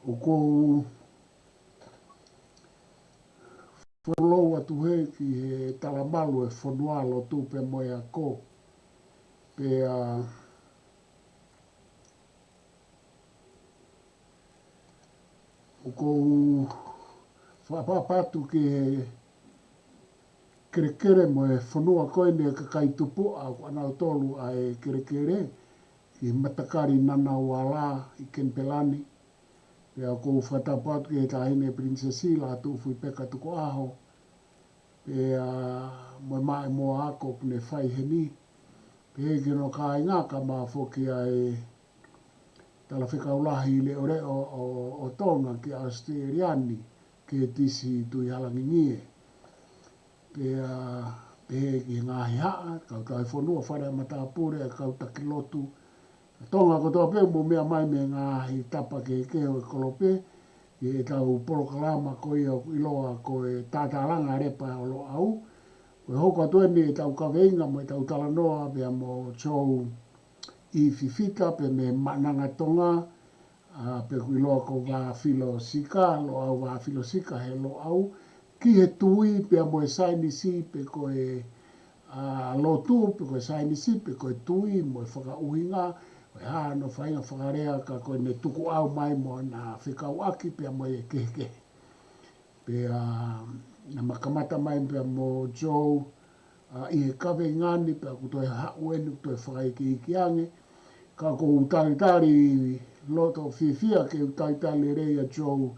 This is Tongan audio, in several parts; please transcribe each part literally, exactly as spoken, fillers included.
ʻOku ou follow atu hē ki he talamalu e fonua, lotu pea mo e ako. Pea ʻoku ou fakaʻapaʻapa atu ki he kelekele mo e fonua ko eni e kakai tupuʻa, ʻoku ʻanautolu ʻa e kelekele ʻi he matakali Ngunnawal ʻi Kenipela ni. Pea ʻoku ou fakatapu atu ki he Taʻahine Pilinisesi Lātūfuipeka Tukuʻaho, pea mo e maʻimoa ako ʻoku ne fai heni. Pea ki hono kāinga, kae ʻumaʻā foki ʻa e Talafekau Lahi Leʻoleʻo ʻo, ʻo Tonga ki ʻAositelēlia ni, Kētisi Tuʻihalangingie. Pea pehē ki he ngaahi haʻa, kau tauhi fonua, fale ʻa matāpule, kau taki lotu Tonga kotoa pē, mou meʻa mai mei he ngaahi tapa kehekehe ʻo e kolope, ʻi heʻetau polokalama ko ia ʻoku ʻiloa ko e Tātālanga Lepa ʻo Loʻau. Ko e hoko atu eni ʻetau kaveinga mo ʻetau talanoa pea mo Joe E. Fifita, pea mei Maʻananga Tonga, ʻa, pea ʻoku ʻiloa ko Vāfilosika, Loʻau Vāfilosika he Loʻau, ki he tui pea mo e saienisi pe ko e, ʻa, lotu, pe ko e saienisi, pe ko e tui mo e fakaʻuhinga, ko e hā hono faʻahinga fakalea ka ko ʻene tukuʻau mai mo ʻena fekauʻaki pea mo e kehekehe. Pea naʻá ma kamata mai pea mo Joe, ʻa, ʻi he kaveinga ni, pea ʻoku toe haʻu eni, ʻoku toe fakaikiiki ange. Ka ʻoku ou talitali loto fiefia ke u talitali lelei ʻa Joe.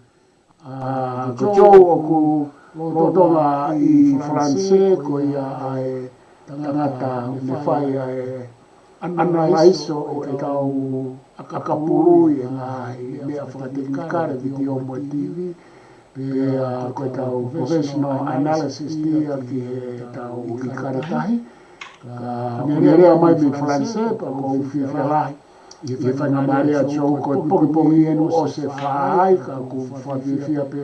ʻA, ko Joe ʻoku lolotonga ʻi Falanisē, ko ia ʻa e tangata ne fai ʻa e ʻanalaiso ʻo ʻetau ʻakapulu ʻi he ngaahi meʻa fakatekinikale, vitiō mo e TV, pea ko ʻetau professional analysis ia ki heʻetau ʻikale tahi. Ka ne lea mai mei Falanisē, pea ʻoku ou fiefia lahi ʻi he faingamālie ʻa Joe, ko e pongipongi eni ʻosi fai, ka ʻoku ou fakafiefia pē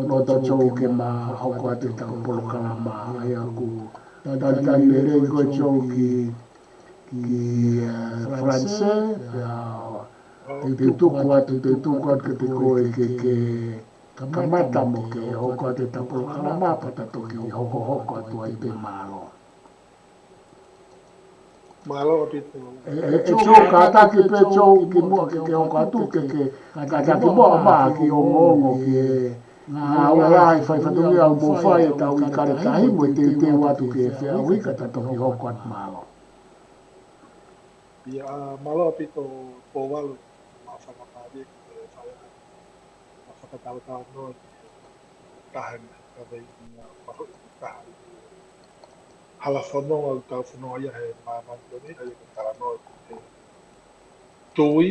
loto Joe ke ma hoko atu ʻetau polokalama, ʻa ia ʻoku talitali lelei koe Joe ki ki, ʻa, Falanisē, pea te u tuku atu, te u tuku atu kiate koe ke, ke kamata mo ke hoko atu ʻeta polokalama, pea ta toki hokohoko atu ai pē, mālō. Mālō ʻaupito. ʻE, ʻe, ʻe Joe, kātaki pē Joe kimuʻa ke, ke hoko atu, ke, ke kātaki muʻa ma ki ongoongo ki he ngāue lahi faifatongia ʻoku mou fai ʻetau ʻikale tahi mo e teuteu atu ki he feʻauhi ka ta toki hoko atu, mālō. ʻIa, ʻa, mālō ʻaupito Pouvalu, ma fakapālie ki he fale ma fakatautalanoa ki he taha ni, ka mei ni a maho i taha i hala fononga ʻoku tau fononga ia he māmani ko eni, ʻa ia ko e talanoa ki he tui,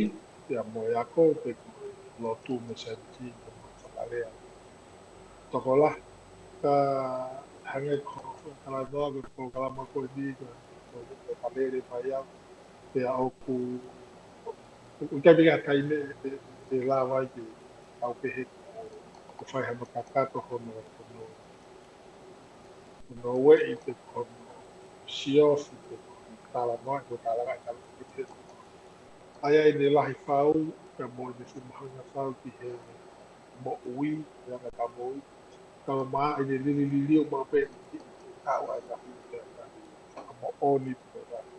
pea mo e ako, pe ko e lotu mo e saienisi, mo e fakalea tokolahi. Ka hangē ko e talanoa ko e polokalama ko eni, ko e, ko e, ko e malele mai au, pea ʻoku, ʻoku ʻikai ke ʻi ai ha taimi ʻe, ʻe, ʻe lava ai ke tau pehē ʻoku, ʻoku fai hano kakato hono, hono, hono ueʻi pe ko hono siofi pe ko hono talanoa, ko e talanoa ʻe talanoa ki he ʻa ia ʻene lahi fau, pea mo ʻene fuʻu mahuʻinga fau ki he moʻui, he anga ʻetau moʻui. Kae ʻumaʻā ʻene lilililiu maʻu pē ʻi he ʻaʻu ʻa e ngaahi, ʻa e ngaahi fakamoʻoni, pe ko e ngaahi,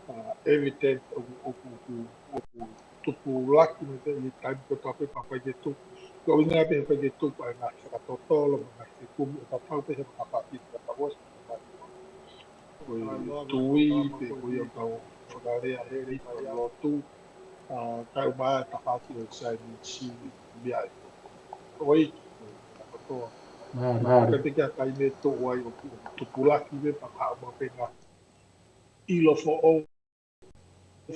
ʻa, evidence ʻoku, ʻoku, ʻoku, ʻoku tupulaki mai pē ʻi he taimi kotoa pē kapau ʻe tuku. Ko e ʻuhinga pē he kapau ʻe tuku ʻa e ngaahi fakatotolo, mo e ngaahi fekumi, ʻo tatau pē he fakapapiti, ka tau ʻosi, ko e tui, pe ko ia ʻoku tau fakalea he lei fai lotu, ʻa, kae ʻumaʻā e tafaʻaki ʻo e saienisi mei ai. ʻOi, ʻa kotoa. Mālō. Ka te kia kai me toʻo ai ʻo tu-, tupulaki me pakaʻa ma pena ʻilo foʻou,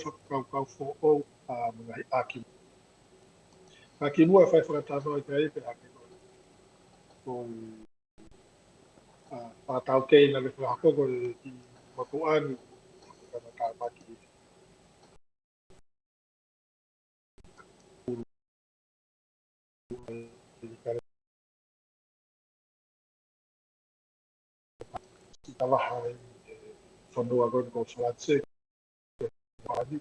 fakakaukau foʻou, ʻa, mo e ngaahi ʻaki. Ka kimuʻa fai fakatalanoa ki ai pē hake. Ko ʻa, ʻa tau kei na le fakahoko ko e ki motuʻa ni, ka na tāmaki. Ki talaha e fonua ko eni ko Falanisē, ko Falanisē.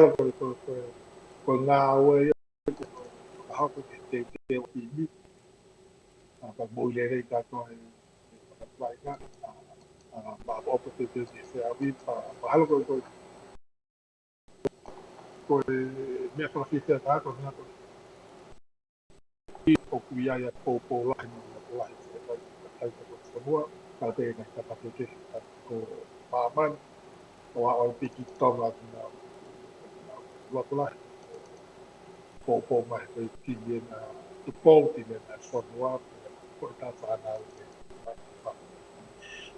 mahalo ko e, ko e, ko e, ko e ngāue ia, ko e fakahoko ke teuteu ʻa e timi. ʻA, pea moʻui lelei kātoa e, e, e, ʻa, ʻa, ma o pe te te te se avi, pea mahalo ko e, ko e, ko e meʻa fakafiefiataha ko e meʻa ko e ʻoku ʻi ai ʻa e poupou lahi mo e ʻuluaki lahi ʻo e kakai, kakai ʻo e fonua, ka te ngai ka pate ke, ka ko māmani, ʻo aʻu pē ki Tonga, ki he ʻuluaki lahi, poupou mai ko e timi ena, Tupou, timi ena e fonua, ko e tā fānau ke.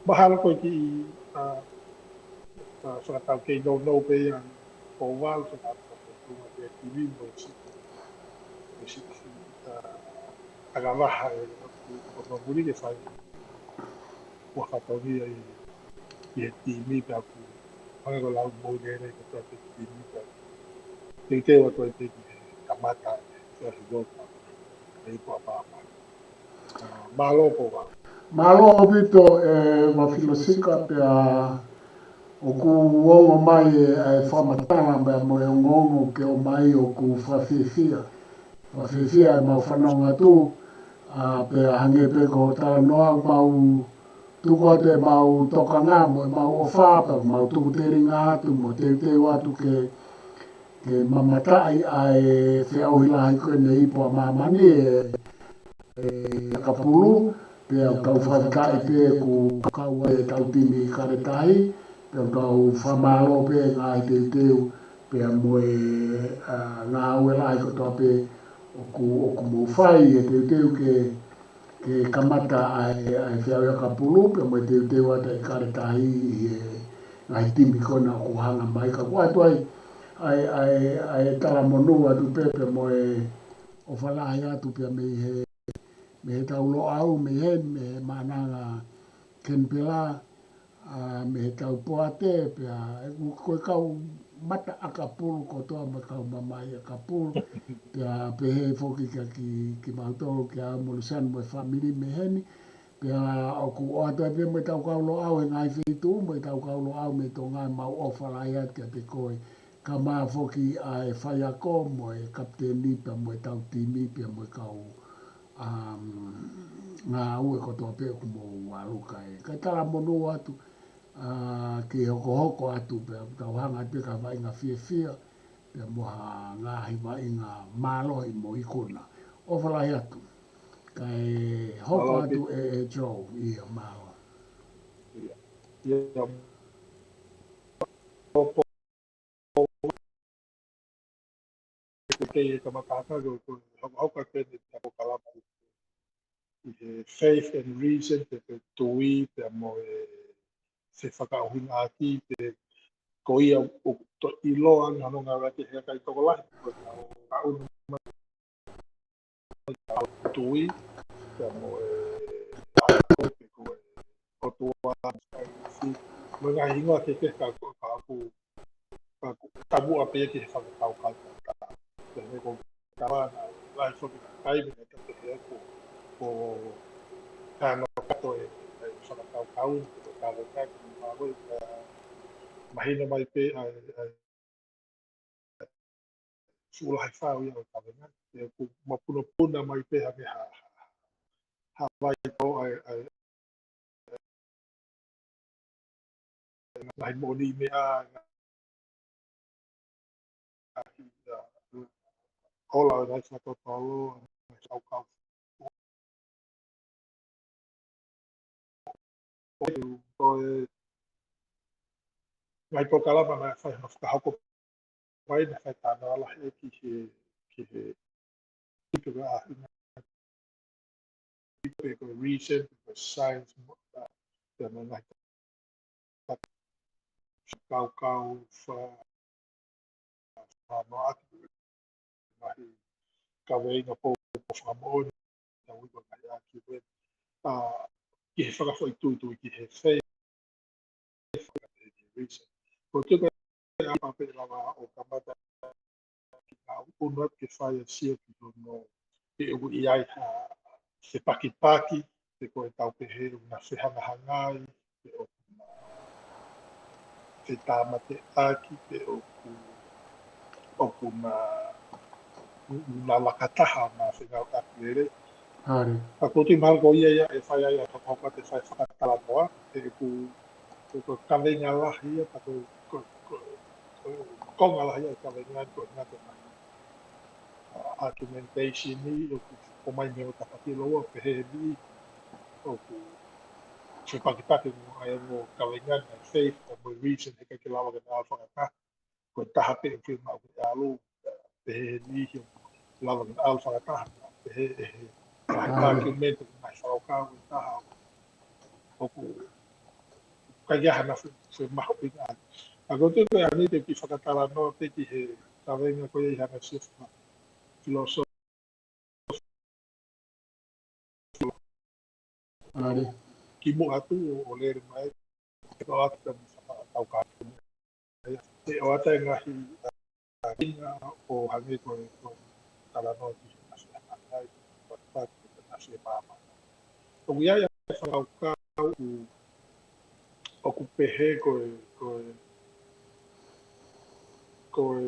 Mahalo ko e kiʻi, ʻa, ʻa, fakatau kei nounou pē ia, ko e valu, fakatau kei nounou pē timi mo e si-, mo e si-, ʻa, ʻa ka vaha e, ko e muli ke fai ʻa e fatongia ʻi, ʻi he timi pea ʻoku hanga ko e lau moʻui lelei ko e timi pea teuteu atu ai pē ki he kamata e Sea Higopa, e Ipu ʻa Māmani. ʻA, mālō Pouvalu. Mālō ʻaupito, ē, Mafilo Sika, pea ʻoku ongo mai e, e fakamatala pea mo e ongoongo ke ʻomai, ʻoku fakafiefia. Fakafiefia ʻemau fanongo atu, ʻa, pea hangē pē ko e talanoa, mau tuku atu ʻemau tokanga mo ʻemau ʻofa, pea mau tuku telinga atu mo teuteu atu ke, ke mamataʻi ʻa e feʻauhi lahi ko eni e Ipu ʻa Māmani, e, e Akapulu, pea ʻoku tau fakafetaʻi pē ʻoku kau ai ʻetau timi ʻIkale Tahi, pea ʻoku tau fakamālō pē ngaahi teuteu, pea mo e, ʻa, ngāue lahi kotoa pē ʻoku, ʻoku mou fai e teuteu ke, ke kamata ʻa e, ʻa e feʻauhi Akapulu, pea mo e teuteu atu ʻa ʻIkale Tahi ʻi he ngaahi timi ko ena ʻoku hanga mai ka ʻoku ʻoatu ai, ʻa e, ʻa e, ʻa e talamonū atu pē, pea mo e ʻofa lahi atu pea mei he, mei he tau Loʻau, mei he, mei he Maʻananga Kenipela, ʻa, mei he tau Poate, pea ʻoku, ko e kau mata Akapulu kotoa mo e kau mamahi Akapulu, pea pehē foki kia ki, kimautolu, kia Molisani mo e fāmili mei heni, pea ʻoku ʻoatu ai pē mo e tau kau Loʻau he ngaahi feituʻu, mo e tau kau Loʻau mei Tonga, mau ʻofa lahi atu kiate koe, kae ʻumaʻā foki ʻa e faiako mo e kapiteni pea mo e tau timi pea mo e kau, um, ngāue kotoa pē ʻoku mou alu ki ai. Kae talamonū atu, ʻa, ke hokohoko atu pea tau hanga pē ki ha vaʻinga fiefia, pea mo ha ngaahi vaʻinga mālohi mo ikuna. ʻOfa lahi atu. Kae hoko atu ʻe, ʻe Joe ia, mālō. Ia, ia, ke, ke, ke kamata ʻaki ko, ko, hoko, hoko atu eni ʻa e polokalama ʻi he faith and reason, pe, pe tui, pea mo e fefakaʻuhingaʻaki, pe ko ia ʻoku toe ʻiloa ange hono ngāueʻaki ʻe he kakai tokolahi, ko e ʻuhinga mai ʻa e tui, pea mo e ʻa e ko e ʻOtua, mo e ngaahi hingoa kehekehe ka, ka ʻoku, ka ʻoku tamuʻa pē ia ki he fakakaukau. Pea mo e ko e kavana, lahi foki e taimi naʻe tau pehē ko, ko e hano kato e, e fakakaukau, ko e kavenga, ko e mālō, ʻa, mahino mai pē ʻa e, ʻa e, fuʻu lahi fau ia ʻo e kavenga. ʻOku mapunopuna mai pē hake ha, ha, ha vai tau ʻa e, ʻa e, ngaahi moʻoniʻi meʻa, ngaahi, ʻa, ola ʻo e ngaahi fakatotolo, ngaahi fakakaukau. Ko e ngaahi polokalama naʻe fai hono fakahoko mai, naʻe fai tānaki lahi ki he, ki he, ki he ʻuhinga pe ko e reason, pe ko e science, mo, ʻa, pea mo e ngaahi fakakaukau fa-, fa-, noaʻaki, ngaahi kaveinga po, po fakamoʻoni, tau ui ko e ngaahi argument, ʻa, ki he fakafoʻituitui, ki he faith, Ko e tuku ʻa e pāpē lava ʻo kamata ki he ʻuhinga ke fai ʻa e sio ki hono, pe ʻoku ʻi ai ha fepakipaki, pe ko e tau pehē ʻoku na fehangahangai, pe ʻoku na fetāmateʻaki, pe ʻoku, ʻoku na, na laka taha na fengāueʻaki lelei. Hare. Ka ko e tuʻu mahalo ko ia ia ʻe fai ai ʻa e fakahoko atu e fai fakatalanoa, ʻe ʻoku, ko e kaveinga lahi ia, ka ko e, ko e, ko e, ko e konga lahi ia e kaveinga ko e ngata mai. ʻA, argumentation ʻi ʻoku ʻomai mei he tapa ki loa, pehē ni, ʻoku fepakipaki mo ʻai mo e kaveinga ʻa e faith, ʻa mo e reason, heʻikai ke lava ke na fakataha. Ko e taha pē ʻoku fiemaʻu ke ʻalu, pehē ni ʻoku lava ke ʻalu fakataha, pehē ʻe he ngaahi argument, ngaahi fakakaukau ʻe taha ʻoku ʻikai ke ʻi ai hano fe-, femahuʻinga. ʻA ko e tuku ʻa eni te u kiʻi fakatalanoa pē ki he kaveinga ko ia ʻi hano sio fakafilosofi. Hare. Kimuʻa atu ʻo, ʻo lele mai, ʻe ʻoatu ka mo fakakaukau. ʻE ʻoatu e ngaahi, ʻa, kinga ʻo hangē ko e, ko e talanoa ki he ngaahi ʻangai, ko e pati, ko e ngaahi māmā. ʻOku ʻi ai ʻa e fakakaukau ʻoku pehē ko e, ko e, ko e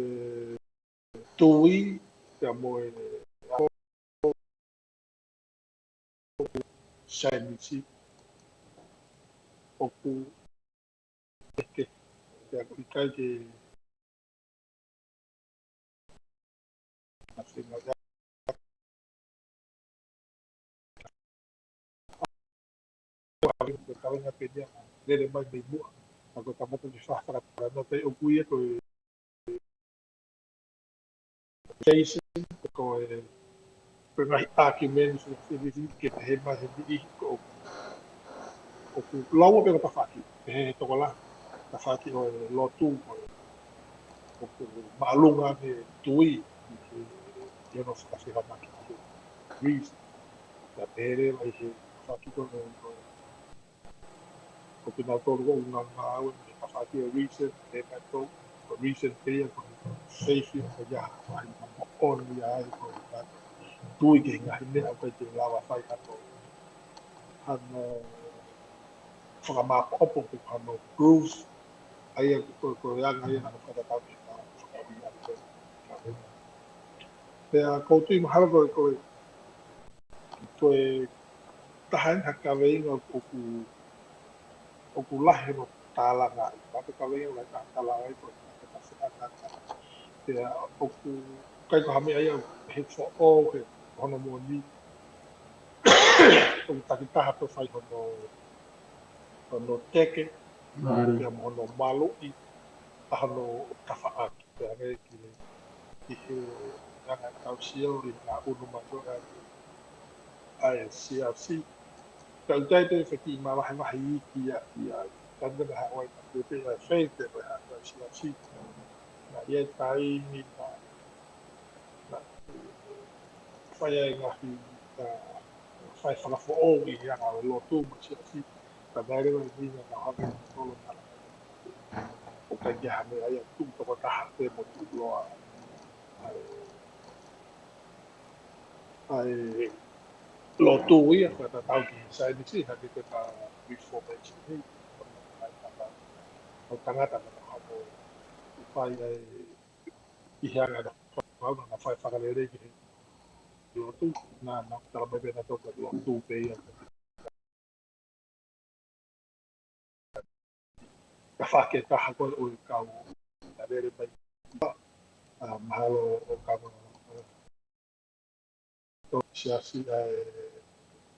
tui, pea mo e saienisi, ʻoku ʻeke, pea ʻoku ʻikai ke na fenga ia. Ko e kaveinga pē ia, lele mai mei muʻa. Ka ko e kamata ke fakatalanoa pē ʻoku ʻi ai ko e Jason, ko e, ko e ngaahi argument, ko e fifty fifty ke pehē mai he niʻihi ko ʻoku, ʻoku laua pē ko e tafaʻaki, pehē he tokolahi, tafaʻaki ʻo e lotu, ko e, ʻoku māʻolunga ʻa e tui, ʻi he, ʻi hono fakafehoanaki ki he reason. Ka pehē leva ʻi he tafaʻaki ko e, ko e, ko kinautolu ko ʻoku ngāngāue mei he tafaʻaki ʻo e reason, ʻe kinautolu, ko e reason pē ia ko e faith ia ko ia, ʻa ia ʻoku moʻoni ai ko e tui ki he ngaahi meʻa ʻoku ʻikai ke lava fai hano, hano fakamāʻopoʻopo pe hano proof, ʻa ia ko e, ko e anga ia hano fakatatau ki he ngaahi fakaʻuhinga ko e. Pea ʻoku ou tui mahalo ko e, ko e, ko e taha eni ha kaveinga ʻoku, ʻoku lahi hono tālanga ai, ka ko e kaveinga lahi ka tālanga ai ko e, ko e taha eni. Pea ʻoku ʻikai ko ha meʻa ia he foʻou he hono moʻoni. ʻoku takitaha pē fai hono, hono teke, pea mo hono maluʻi ʻa hono tafaʻaki. Pea hangē ki he, ki he anga ʻetau sio ʻi he ʻunu mai ko ē ʻa e siasi. Ka ʻoku ʻi ai pē fekī mavahevahe iiki ia, ia, ka ʻoku ʻi ai ha ʻai ka pē pē ʻa e feite ko e ha ʻa e siasi. Naʻe ʻi ai e taimi naʻe, naʻe fai ai e ngaahi, ʻa, fai fakafoʻou ʻi he anga ʻo e lotu mo e siasi. Ka naʻe leva e meʻa naʻe hanga ʻe Tolo na ʻo ʻikai ke hanga ai ʻo tuʻu tokotaha pē mo tuʻuloa ʻa e, ʻa e lotu ia, fakatatau ki he saienisi, hangē ko e Reformation ni, ʻo tangata na hamo ʻi fai ai ʻi he anga na fai fakalelei ki he lotu, na, na tala mai pē na toka lotu pē ia. Ka fake taha ko ē ʻo e kau na lele mai, ʻa, mahalo ʻo kau, ʻa, ʻo siasi ʻa e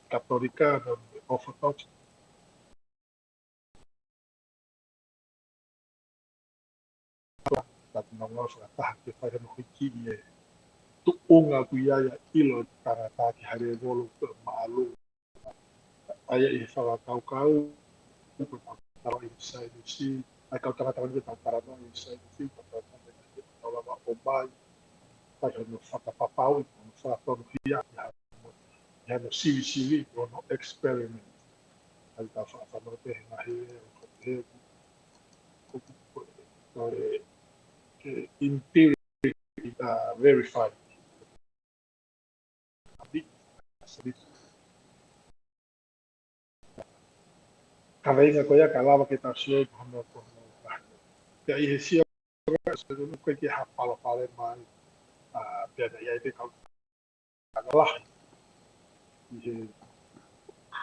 Katolika, na Orthodox. Ka ʻoku nau ngāue fakataha ke fai hano hiki ʻi he tuʻunga ʻoku ʻi ai ʻa e ʻilo ʻa e tangata ki ha lēvolo ko e mālō. ʻA ia ʻi he fakakaukau, ko e tau talanoa ʻi he saienisi, ʻa e kau tangata ko eni ko e tau talanoa ʻi he saienisi, ko e tau talanoa ʻi he tau lava ʻo mai, fai hano fakapapauʻi, hano fakatonuhia, ʻi hano, ʻi hano sivisili, ko hono experiment. ʻA ia tau fakafano pē he ngaahi, ʻo ko e, ko e, ko e, ko e empirical, ʻa, verified. Ka veinga ko ia ka lava ke tau sio ki hono, ko hono, ʻa, pea ʻi he sio, ʻoku ʻikai ke ha palopalema ai, ʻa, pea naʻe ʻi ai pē kau tangata lahi ʻi he,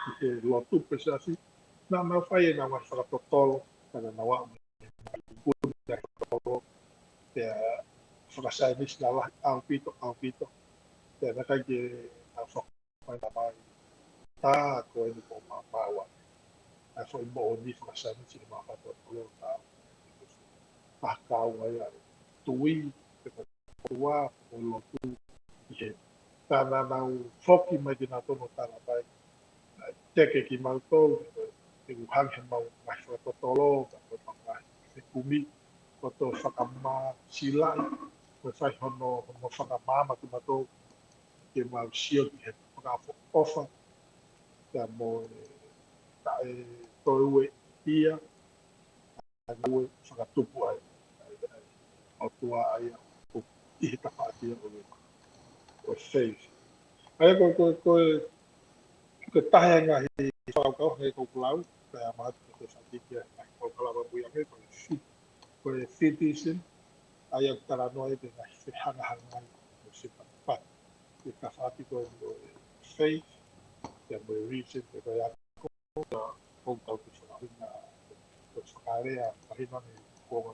ʻi he lotu pe siasi. Naʻa nau fai ʻenau ngaahi fakatotolo, ka naʻa nau aʻu mei he ngaahi kuni ʻa e fakatotolo, pea fakasaienisi lalahi ʻaupito, ʻaupito. Pea naʻe ʻikai ke nau fakaʻaonga mai, tā ko eni ko ma, maua. ʻA e foʻi moʻoni fakasaienisi ʻi he ngaahi fakatotolo, tā. Pea kau ai ʻa e tui, pe ko e ʻOtua, pe ko e lotu ʻi he. Ka naʻa nau foki mai kinautolu ʻo tala mai, naʻe teke kimautolu, ʻi he ʻuhinga he mau ngaahi fakatotolo, ka ko e mau ngaahi fekumi, ko e toe fakamāsilaʻi, ko e fai hono, hono fakamaama kimautolu, ke mau sio ki he fakaʻofoʻofa, pea mo e taʻe toe ueʻia, ʻa e ngāue fakatupu ʻa e, ʻa e, ʻa e ʻOtua ʻa ia ʻoku ʻi he tafaʻaki ʻo e, ʻo e faith. ʻA ia ko, ko, ko e, ko e taha e ngaahi fakakaukau hangē ko ʻeku lau, pea mahalo te ke fakahā ki he ngaahi kau kalava pui ange, ko e fit, ko e fideism, ʻa ia ʻoku talanoa ai pē ngaahi fehangahangai ʻo e sipatipati. ʻI he tafaʻaki ko e, ko e faith, pea mo e reason, pea ko e ako, ʻoku tau ke fakahina, ko e fakalea, fakahina ni kuonga.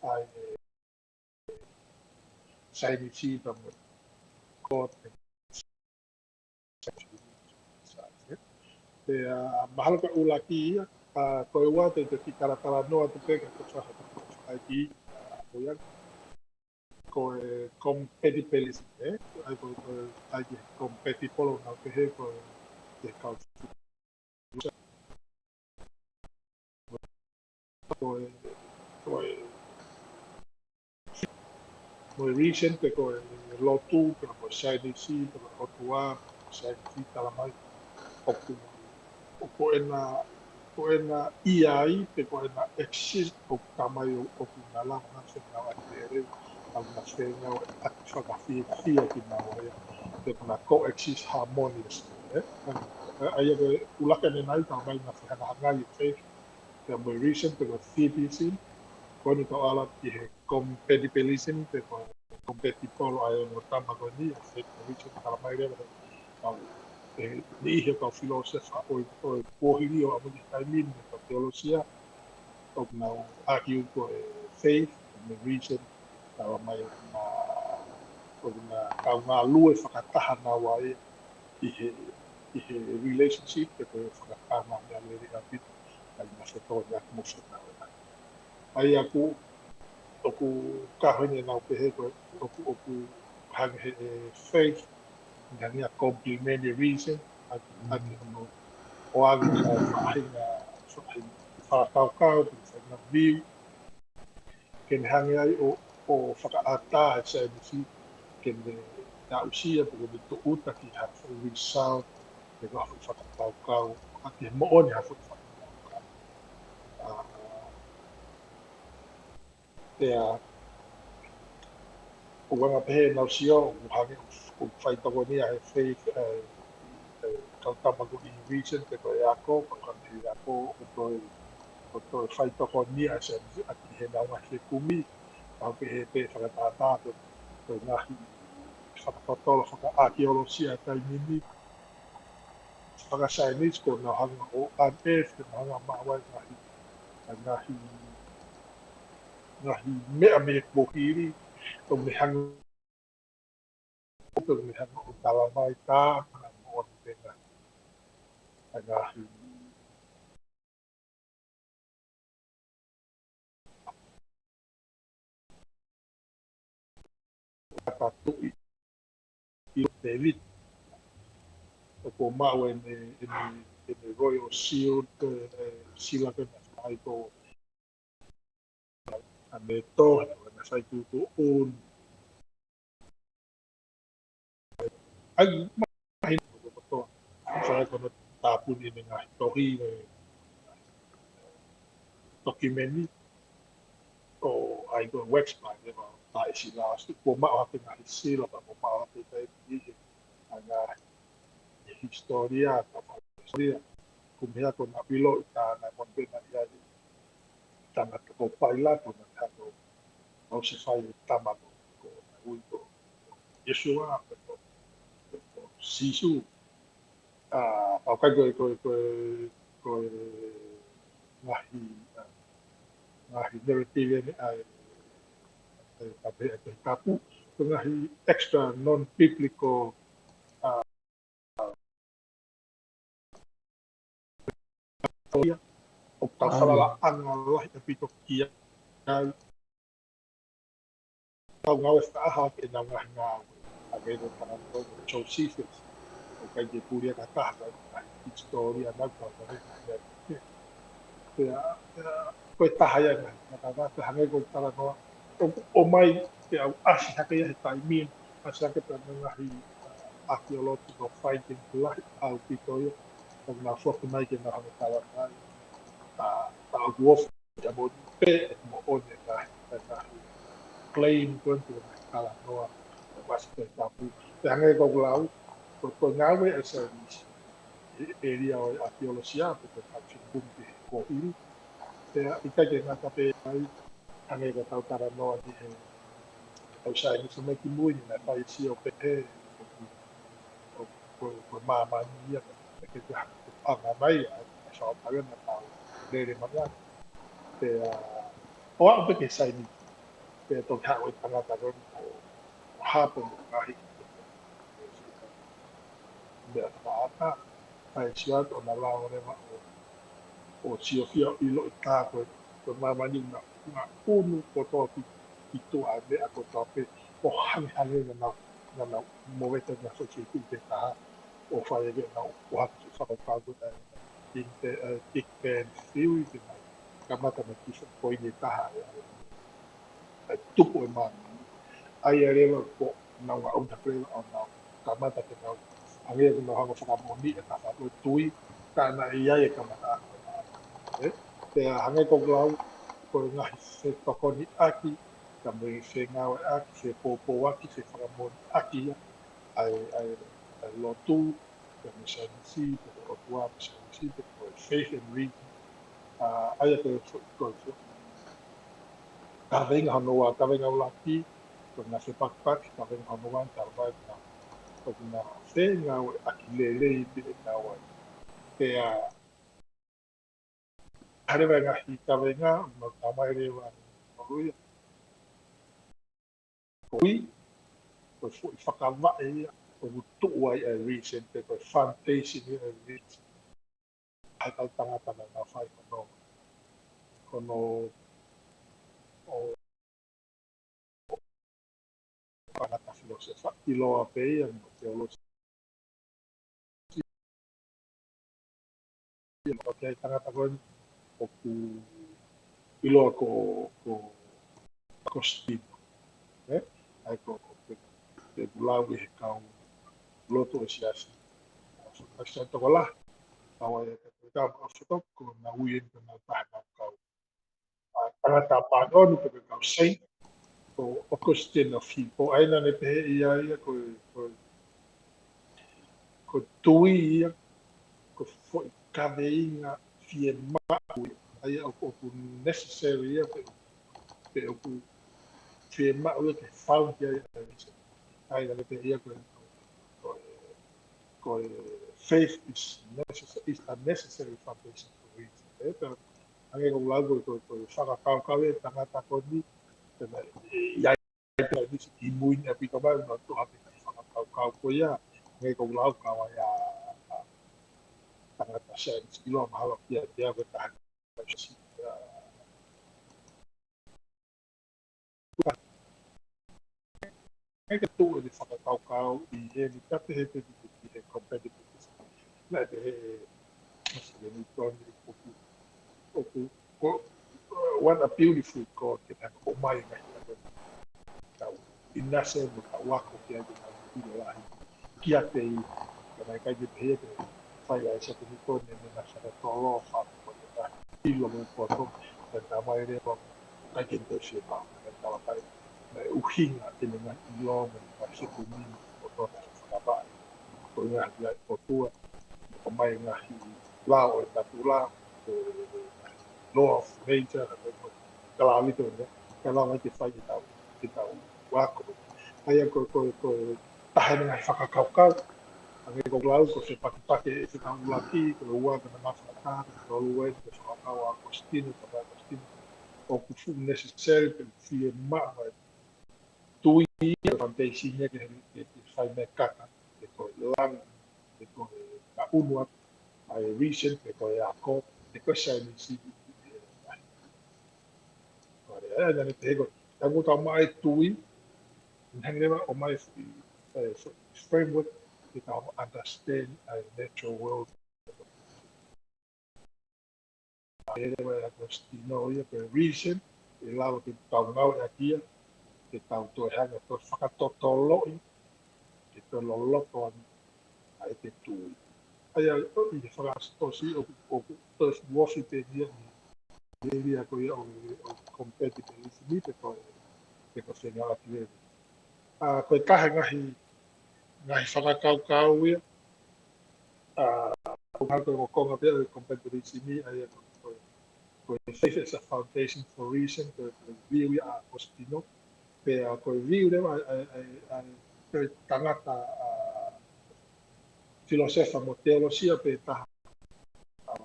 ʻA e saienisi pea mo e God, pea mahalo ko e ʻuluaki ia, ʻa, ko e ua te, te ki talatalanoa atu pē ka ko e faha, ko e faha ki, ʻa, ko ia. Ko e compatibilism, ē? ʻA ia ko e, ko e, ʻa ia ko e compatible ʻoku nau pehē ko e, ko e kau. Ko e, ko e, mo e reason pe ko e lotu, pe ko e saienisi, pe ko e ʻOtua, pe ko e saienisi tala mai. ʻOku, ʻoku ʻena, ʻoku ʻena ʻi ai, pe ko ʻena exist, ʻoku talamai ʻo, ʻoku na lava na fengāueʻaki lelei, ʻoku na fengāueʻaki fakafiefia kinaua ia, pe ko ʻena coexist harmoniously, ē? ʻA ia ko e ʻuluaki ʻanenai talamai na fehangahangai e faith, pea mo e reason, pe ko e theism, ko eni tau ala ki he compatibilism, pe ko e compatible ʻa e ongo tama ko eni, ʻa e faith mo e reason, talamai leva ʻe he kau, ʻe niʻihi ʻo e kau filōsefa ʻo e, ʻo e kuohili ʻo ʻamanaki taimi ni, ʻa e kau teolosia, ʻoku nau argue ko e faith mo e reason, talamai ʻoku na, ʻoku na kaungā lue fakataha naua ia, ʻi he, ʻi he relationship, pe ko e fakakaungāmeʻa lelei ʻaupito, ʻa ia naʻe fetō ia mo fetō ia. ʻA ia ʻoku, ʻoku kahoe ne nau pehē ko, ʻoku, ʻoku hangē he, e, faith, hangē ia complementary reason, ʻa, ʻa hono ʻoange ʻa e faʻahinga, faʻahinga fakakaukau, pe faʻahinga view, ke ne hanga ai ʻo, ʻo fakaʻatā e saienisi, ke ne aʻusia, pe ko e tūʻuta ki ha foʻi result, pe ko ha foʻi fakakaukau, ʻa ia ʻoku moʻoni ha foʻi fakakaukau. ʻA, pea, ʻoku anga pehē ʻenau sio, ʻoku hangē ʻoku faitokonia he faith, e, e, kau tama ko ē ʻi Vision, pe ko e ako, pe ko e ako, ʻo toe, ʻo toe faitokonia e saienisi ʻaki heʻenau ngaahi fekumi, ʻa ia ʻoku pehē pē fakatātā ko, ko e ngaahi fakatotolo fakaʻākeolosia taimi ni, fakasaienisi ko ʻenau hanga ʻo unearth, ʻenau hanga ʻo maʻu ai e ngaahi, ngaahi, ngaahi meʻa mei he kuohili, ʻo ne hanga, ʻo ne hanga ʻo talamai tā, hanga ʻo ne ngaahi, ngaahi Ka tuʻi ʻi David. ʻOku maʻu ʻene, ʻene, ʻene Royal Shield, e, e, sila ko ē naʻe fai ko ē ʻa e meto, ʻa e fai tuʻutuʻuni. ʻA ia, mahino ko e kotoa. Fai ko ē ʻene tāpuni ʻene ngaahi tohi, e, tokimeni, ʻo ʻai ko e wax bind, ʻe ma taʻe sila, ʻosi kuo maʻu hake ngaahi sila, pea kuo maʻu hake taimi ʻi he, ʻa e ngaahi hisitōlia, ka fai hisitōlia, ko e meʻa ko ē naʻe ʻiloʻi, tā naʻe moʻoni pē naʻe ʻi ai e tangata ko Pailato naʻe hanga ʻo ʻosi fai e tama ko, ko, naʻe ui ko Iesua, pe ko, pe ko Sīsū. ʻA, ʻoku ʻikai ko e, ko e, ko e, ko e ngaahi, ʻa, ngaahi narrative ʻeni ʻa e, ʻa e, ʻa e, ʻa e Tohi Tapu, ko e ngaahi extra non-biblical, ʻa, ʻo ia, ʻoku tau falalaʻanga lahi ʻaupito ki ai. Tau ngāue fakaʻaha ki heʻenau ngaahi ngāue. ʻA ia ko e tangata ko Josephus, ʻoku ʻikai ke pulia ka taha ka ngaahi hisitōlia naʻa tau ngāue ki ai. Pea, pea, ko e taha ia ngaahi, ngaahi tangata, hangē ko e talanoa, ʻo, ʻomai ke ʻalu ʻasi hake ia he taimi, ʻasi hake pea mo e ngaahi, ʻa, archaeological finding lahi ʻaupito ia, ʻoku nau foki mai ke nau hanga ʻo talamai, ʻa, ʻa ʻoku ofi ia mo pē, ʻe moʻoni e ngaahi, e ngaahi claim ko eni, ko e ngaahi talanoa, ʻoku ʻasi he Tohi Tapu. Pea hangē ko ʻeku lau, ko, ko e ngāue ʻa e saienisi, ʻi he ʻēlia ʻo e ʻākeolosia, pe ko e fekumi ki he kuohili. Pea ʻikai ke ngata pē ai, hangē ko ʻetau talanoa ni he ʻetau saienisi mai ki mui ni, naʻe fai e sio pehē, ʻo, ʻo, ʻo, ko e māmani ia, naʻe ʻikai ke hanga mai, ʻa e, ʻa e fakaʻapaʻapa naʻa tau lele mai ai. Pea, ʻo aʻu pē ki he saienisi, pea toki haʻu e tangata ko eni ʻo, ʻo hāpo mo e ngaahi meʻa fakaʻata, ʻa e sio atu ʻo na lau leva ʻo, ʻo siofia ʻo ʻiloʻi tā ko e, ko e māmani na, na unu kotoa ki, ki tuʻa e meʻa kotoa pē, ʻo hangehangē naʻa nau, naʻa nau movete na fo ki tuʻa pē taha, ʻo fai ʻe nautolu ʻo hake ki he fakakaukau ko e, ʻa e Big Bang, ʻa e Big Bang Theory, ke nau kamata mai ki he foʻi poini ʻe taha, ʻa e, ʻa e tupu e māmani. ʻA ia leva ko ʻenau ngaʻunu hake leva ʻo nau kamata ke nau, hangē ko ʻenau hanga ʻo fakamoʻoniʻi ʻe taha ko e tui, ka naʻe ʻi ai e kamataʻanga. ʻE, pea hangē ko ʻeku lau, ko e ngaahi fetokoniʻaki, ka mo e fengāueʻaki, fepoupouaki, fefakamoʻoniʻaki ia, ʻa e, ʻa e, ʻa e lotu, pe ko e saienisi, pe ko e ʻOtua mo e saienisi, pe ko e faith and reason. ʻA, ʻa ia ko e fo-, ko e fo-, kaveinga hono ua, kaveinga ʻuluaki, ko e ngaahi fepakipaki, kaveinga hono ua, talamai naʻa, ʻoku na fengāueʻaki lelei pē ʻenau ʻai. Pea, hā leva e ngaahi kaveinga, ʻoku nau talamai leva ʻe nautolu ia. Ko e ui, ko e foʻi fakavaʻe ia, ʻoku tuʻu ai ʻa e reason, pe ko e foundation ia ʻa e reason. ʻA e kau tangata naʻa nau fai hono, hono, ʻo, tangata filosefa, ʻiloa pē ia mo teolosia. ʻIloa ki ai tangata ko eni, ʻoku ʻiloa ko, ko, ko Stino. ʻE? ʻA ia ko, ko, ko, ko e lau ʻe he kau lotu ʻo e siasi. Siasi tokolahi. Kau ai, ka, ka, ka, ko na ui eni ko na taha na kau ʻa, tangata māʻoniʻoni pe ko e kau saint, ko Augustine of Hippo, ʻa ia naʻa ne pehē ʻe ia ia ko e, ko e, ko e tui ia, ko e foʻi kaveinga fiemaʻu ia, ʻa ia ʻoku, ʻoku necessary ia pe, pe ʻoku fiemaʻu ia ke found ia ia. ʻA ia naʻa ne pehē ia ko e, ko e, ko e faith is necessary, is a necessary foundation for reason. ʻE, pea hangē ko e lau ko e, ko e, ko e fakakaukau ʻa e tangata ko eni, pea ʻi ai pē ʻa e nisi ki mui ni ʻaupito mai, ʻoku nau toʻo hake ʻa e fakakaukau ko ia, hangē ko e lau kau ai ʻa, ʻa, tangata science, ʻiloa mahalo kia, kia ko e taha, ʻa, ʻIkai ke tuʻu ʻene fakakaukau ʻi heni, ka pehē pē ki he compatibility. Naʻe pehē ʻe Misa Newton ʻoku, ʻoku, ko, what a beautiful God, ke nau ʻomai ngaahi ʻa e tau ʻinasi mo tau ako ki ai ke tau ʻilo lahi. Kiate ia, ka naʻe ʻikai ke pehē ke fai ʻa e Misa Newton ʻene ngaahi fakatolo, fa, ko e ngaahi ʻilo mo e poto, ka naʻe ʻomai leva ʻikai ke toe fiemaʻu, ka naʻe talakai, naʻe ʻuhinga ʻene ngaahi ʻilo mo e ngaahi sekumi mo e poto naʻe fakavaʻe. Ko e ngaahi ia ʻoku ʻomai ngaahi lao ʻo e natula, ko e law of nature, ka ko e, ka lava ʻo, ka lava ke fai ke tau, ke tau ako. ʻA ia ko, ko, ko, taha ʻene ngaahi fakakaukau, hangē ko e lau ko e fepakipaki ʻe fekau ʻuluaki, ko e ua ko e mafuataha, ko e tolu eni ko e fakakaukau ʻa ʻAkositino, ko e ʻAkositino, ʻoku fuʻu necessary pe fiemaʻu ʻa e tui ia, foundation ia ke, ke, ke fai mai kaka, pe ko e langi, pe ko e ka unu atu, ʻa e reason, pe ko e ako, pe ko e saienisi. ʻA ia, naʻa ne pehē ko e, ka ʻoku tau maʻu ʻa e tui, ʻe hangē leva ʻo ʻomai foʻi, ʻa e foʻi framework, ke tau understand ʻa e natural world. Pehē leva ʻe ʻAkositino ia ko e reason, ʻe lava ke tau ngāueʻaki ia, ke tau toe hanga ʻo toe fakatotoloʻi, ke toe loloto ange ʻa e tui. ʻA ia, ʻi he fakaʻosiʻosi ʻoku, ʻoku toe fuʻu ofi pē ia ʻi he ʻēlia ko ia ʻo, ʻo compatibilism pe ko e, pe ko e fengāueʻaki lelei. ʻA, ko e taha e ngaahi, ngaahi fakakaukau ia, ʻa, ʻoku hanga ko e konga pē ʻo e compatibilism, ʻa ia ko, ko, ko e faith as a foundation for reason, ko, ko e view ia ʻa ʻAkositino, pea ko e view leva ʻa, ʻa, ʻa, ʻa, ko e tangata, ʻa, filosefa mo teolosia pē taha, ʻa,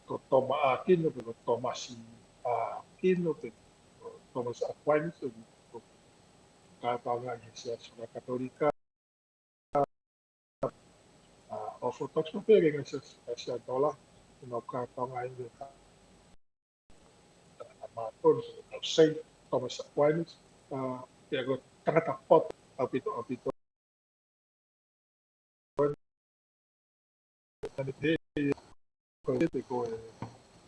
ko Toma ʻAkino, pe ko Thomas ʻAkino, pe ko Thomas Aquinas, ko, ko kātoanga ʻi he siasi Katolika, ʻa, Orthodox, pea pehē ki he siasi, siasi Tola, ʻoku nau kātoanga ʻi he ka, ka, ka mātoni, ka Saint Thomas Aquinas, ʻa, pea ko e tangata poto ʻaupito, ʻaupito. Naʻa ne pehē, ko e, pe ko e,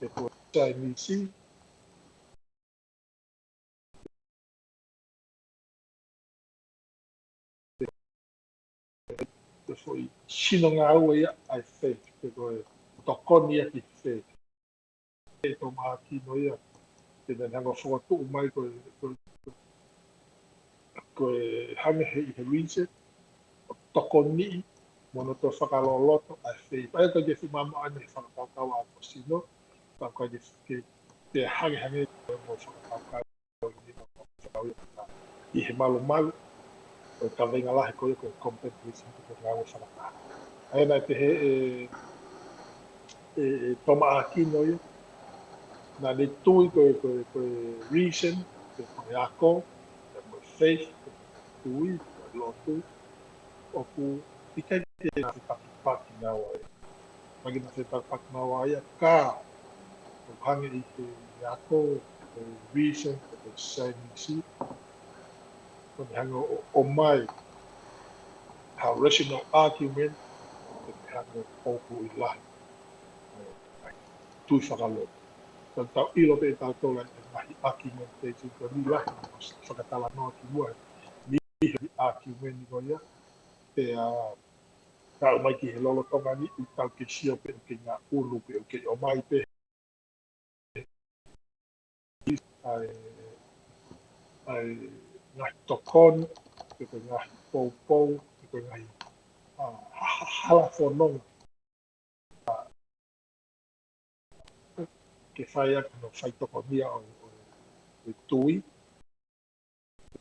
pe ko e saienisi, ko e foʻi sino ngāue ia ʻa e faith, pe ko e tokoni ia ki he faith. ʻE Toma ʻAkino ia, ke ne hanga ʻo fokotuʻu mai ko e, ko e, ko e hangē he, he reason, ʻo tokoniʻi, mo hono toe fakaloloto ʻa e faith. ʻA ia ko e ke fiemaʻu ʻa e fakakaukau ʻa ʻAkositino, ka ko e ke, ke, ke hangehangē mo e fakakaukau ʻi he malumalu ʻo e kaveinga lahi ko ia ko e compatibilism, ko e ngāue fakataha. ʻA ia naʻe pehē ʻe, ʻe, ʻe Toma ʻAkino ia, naʻa ne tui ko e, ko e, ko e reason, ko e, ko e ako, ko e faith, ko e tui, ko e lotu, ʻoku ʻikai ke na fepakipaki naua ia. Maki na fepakipaki naua ia ka ʻoku hangē ʻi he ako, ko e reason, ko e science, ko e hanga ʻo, ʻomai ha rational argument, ko e hanga ʻo ʻoku ʻi lahi ʻa e tui fakalotu. Tau, tau ʻilo pē ʻe tautolu ʻa e ngaahi argument te tau ko ni lahi, ʻo fakatalanoa ki muʻa, ni he argument ko ia, pea, ka ʻomai ki he lolotonga ni, ʻoku tau ke sio pē ʻoku ke ngaʻunu pē ʻoku ke ʻomai pē ʻa e, ʻa e ngaahi tokoni, pe ko e ngaahi poupou, pe ko e ngaahi, ʻa, ha-, ha-, hala fononga. Ke fai ʻaki hono faitokonia ʻo, ʻo, ʻo e tui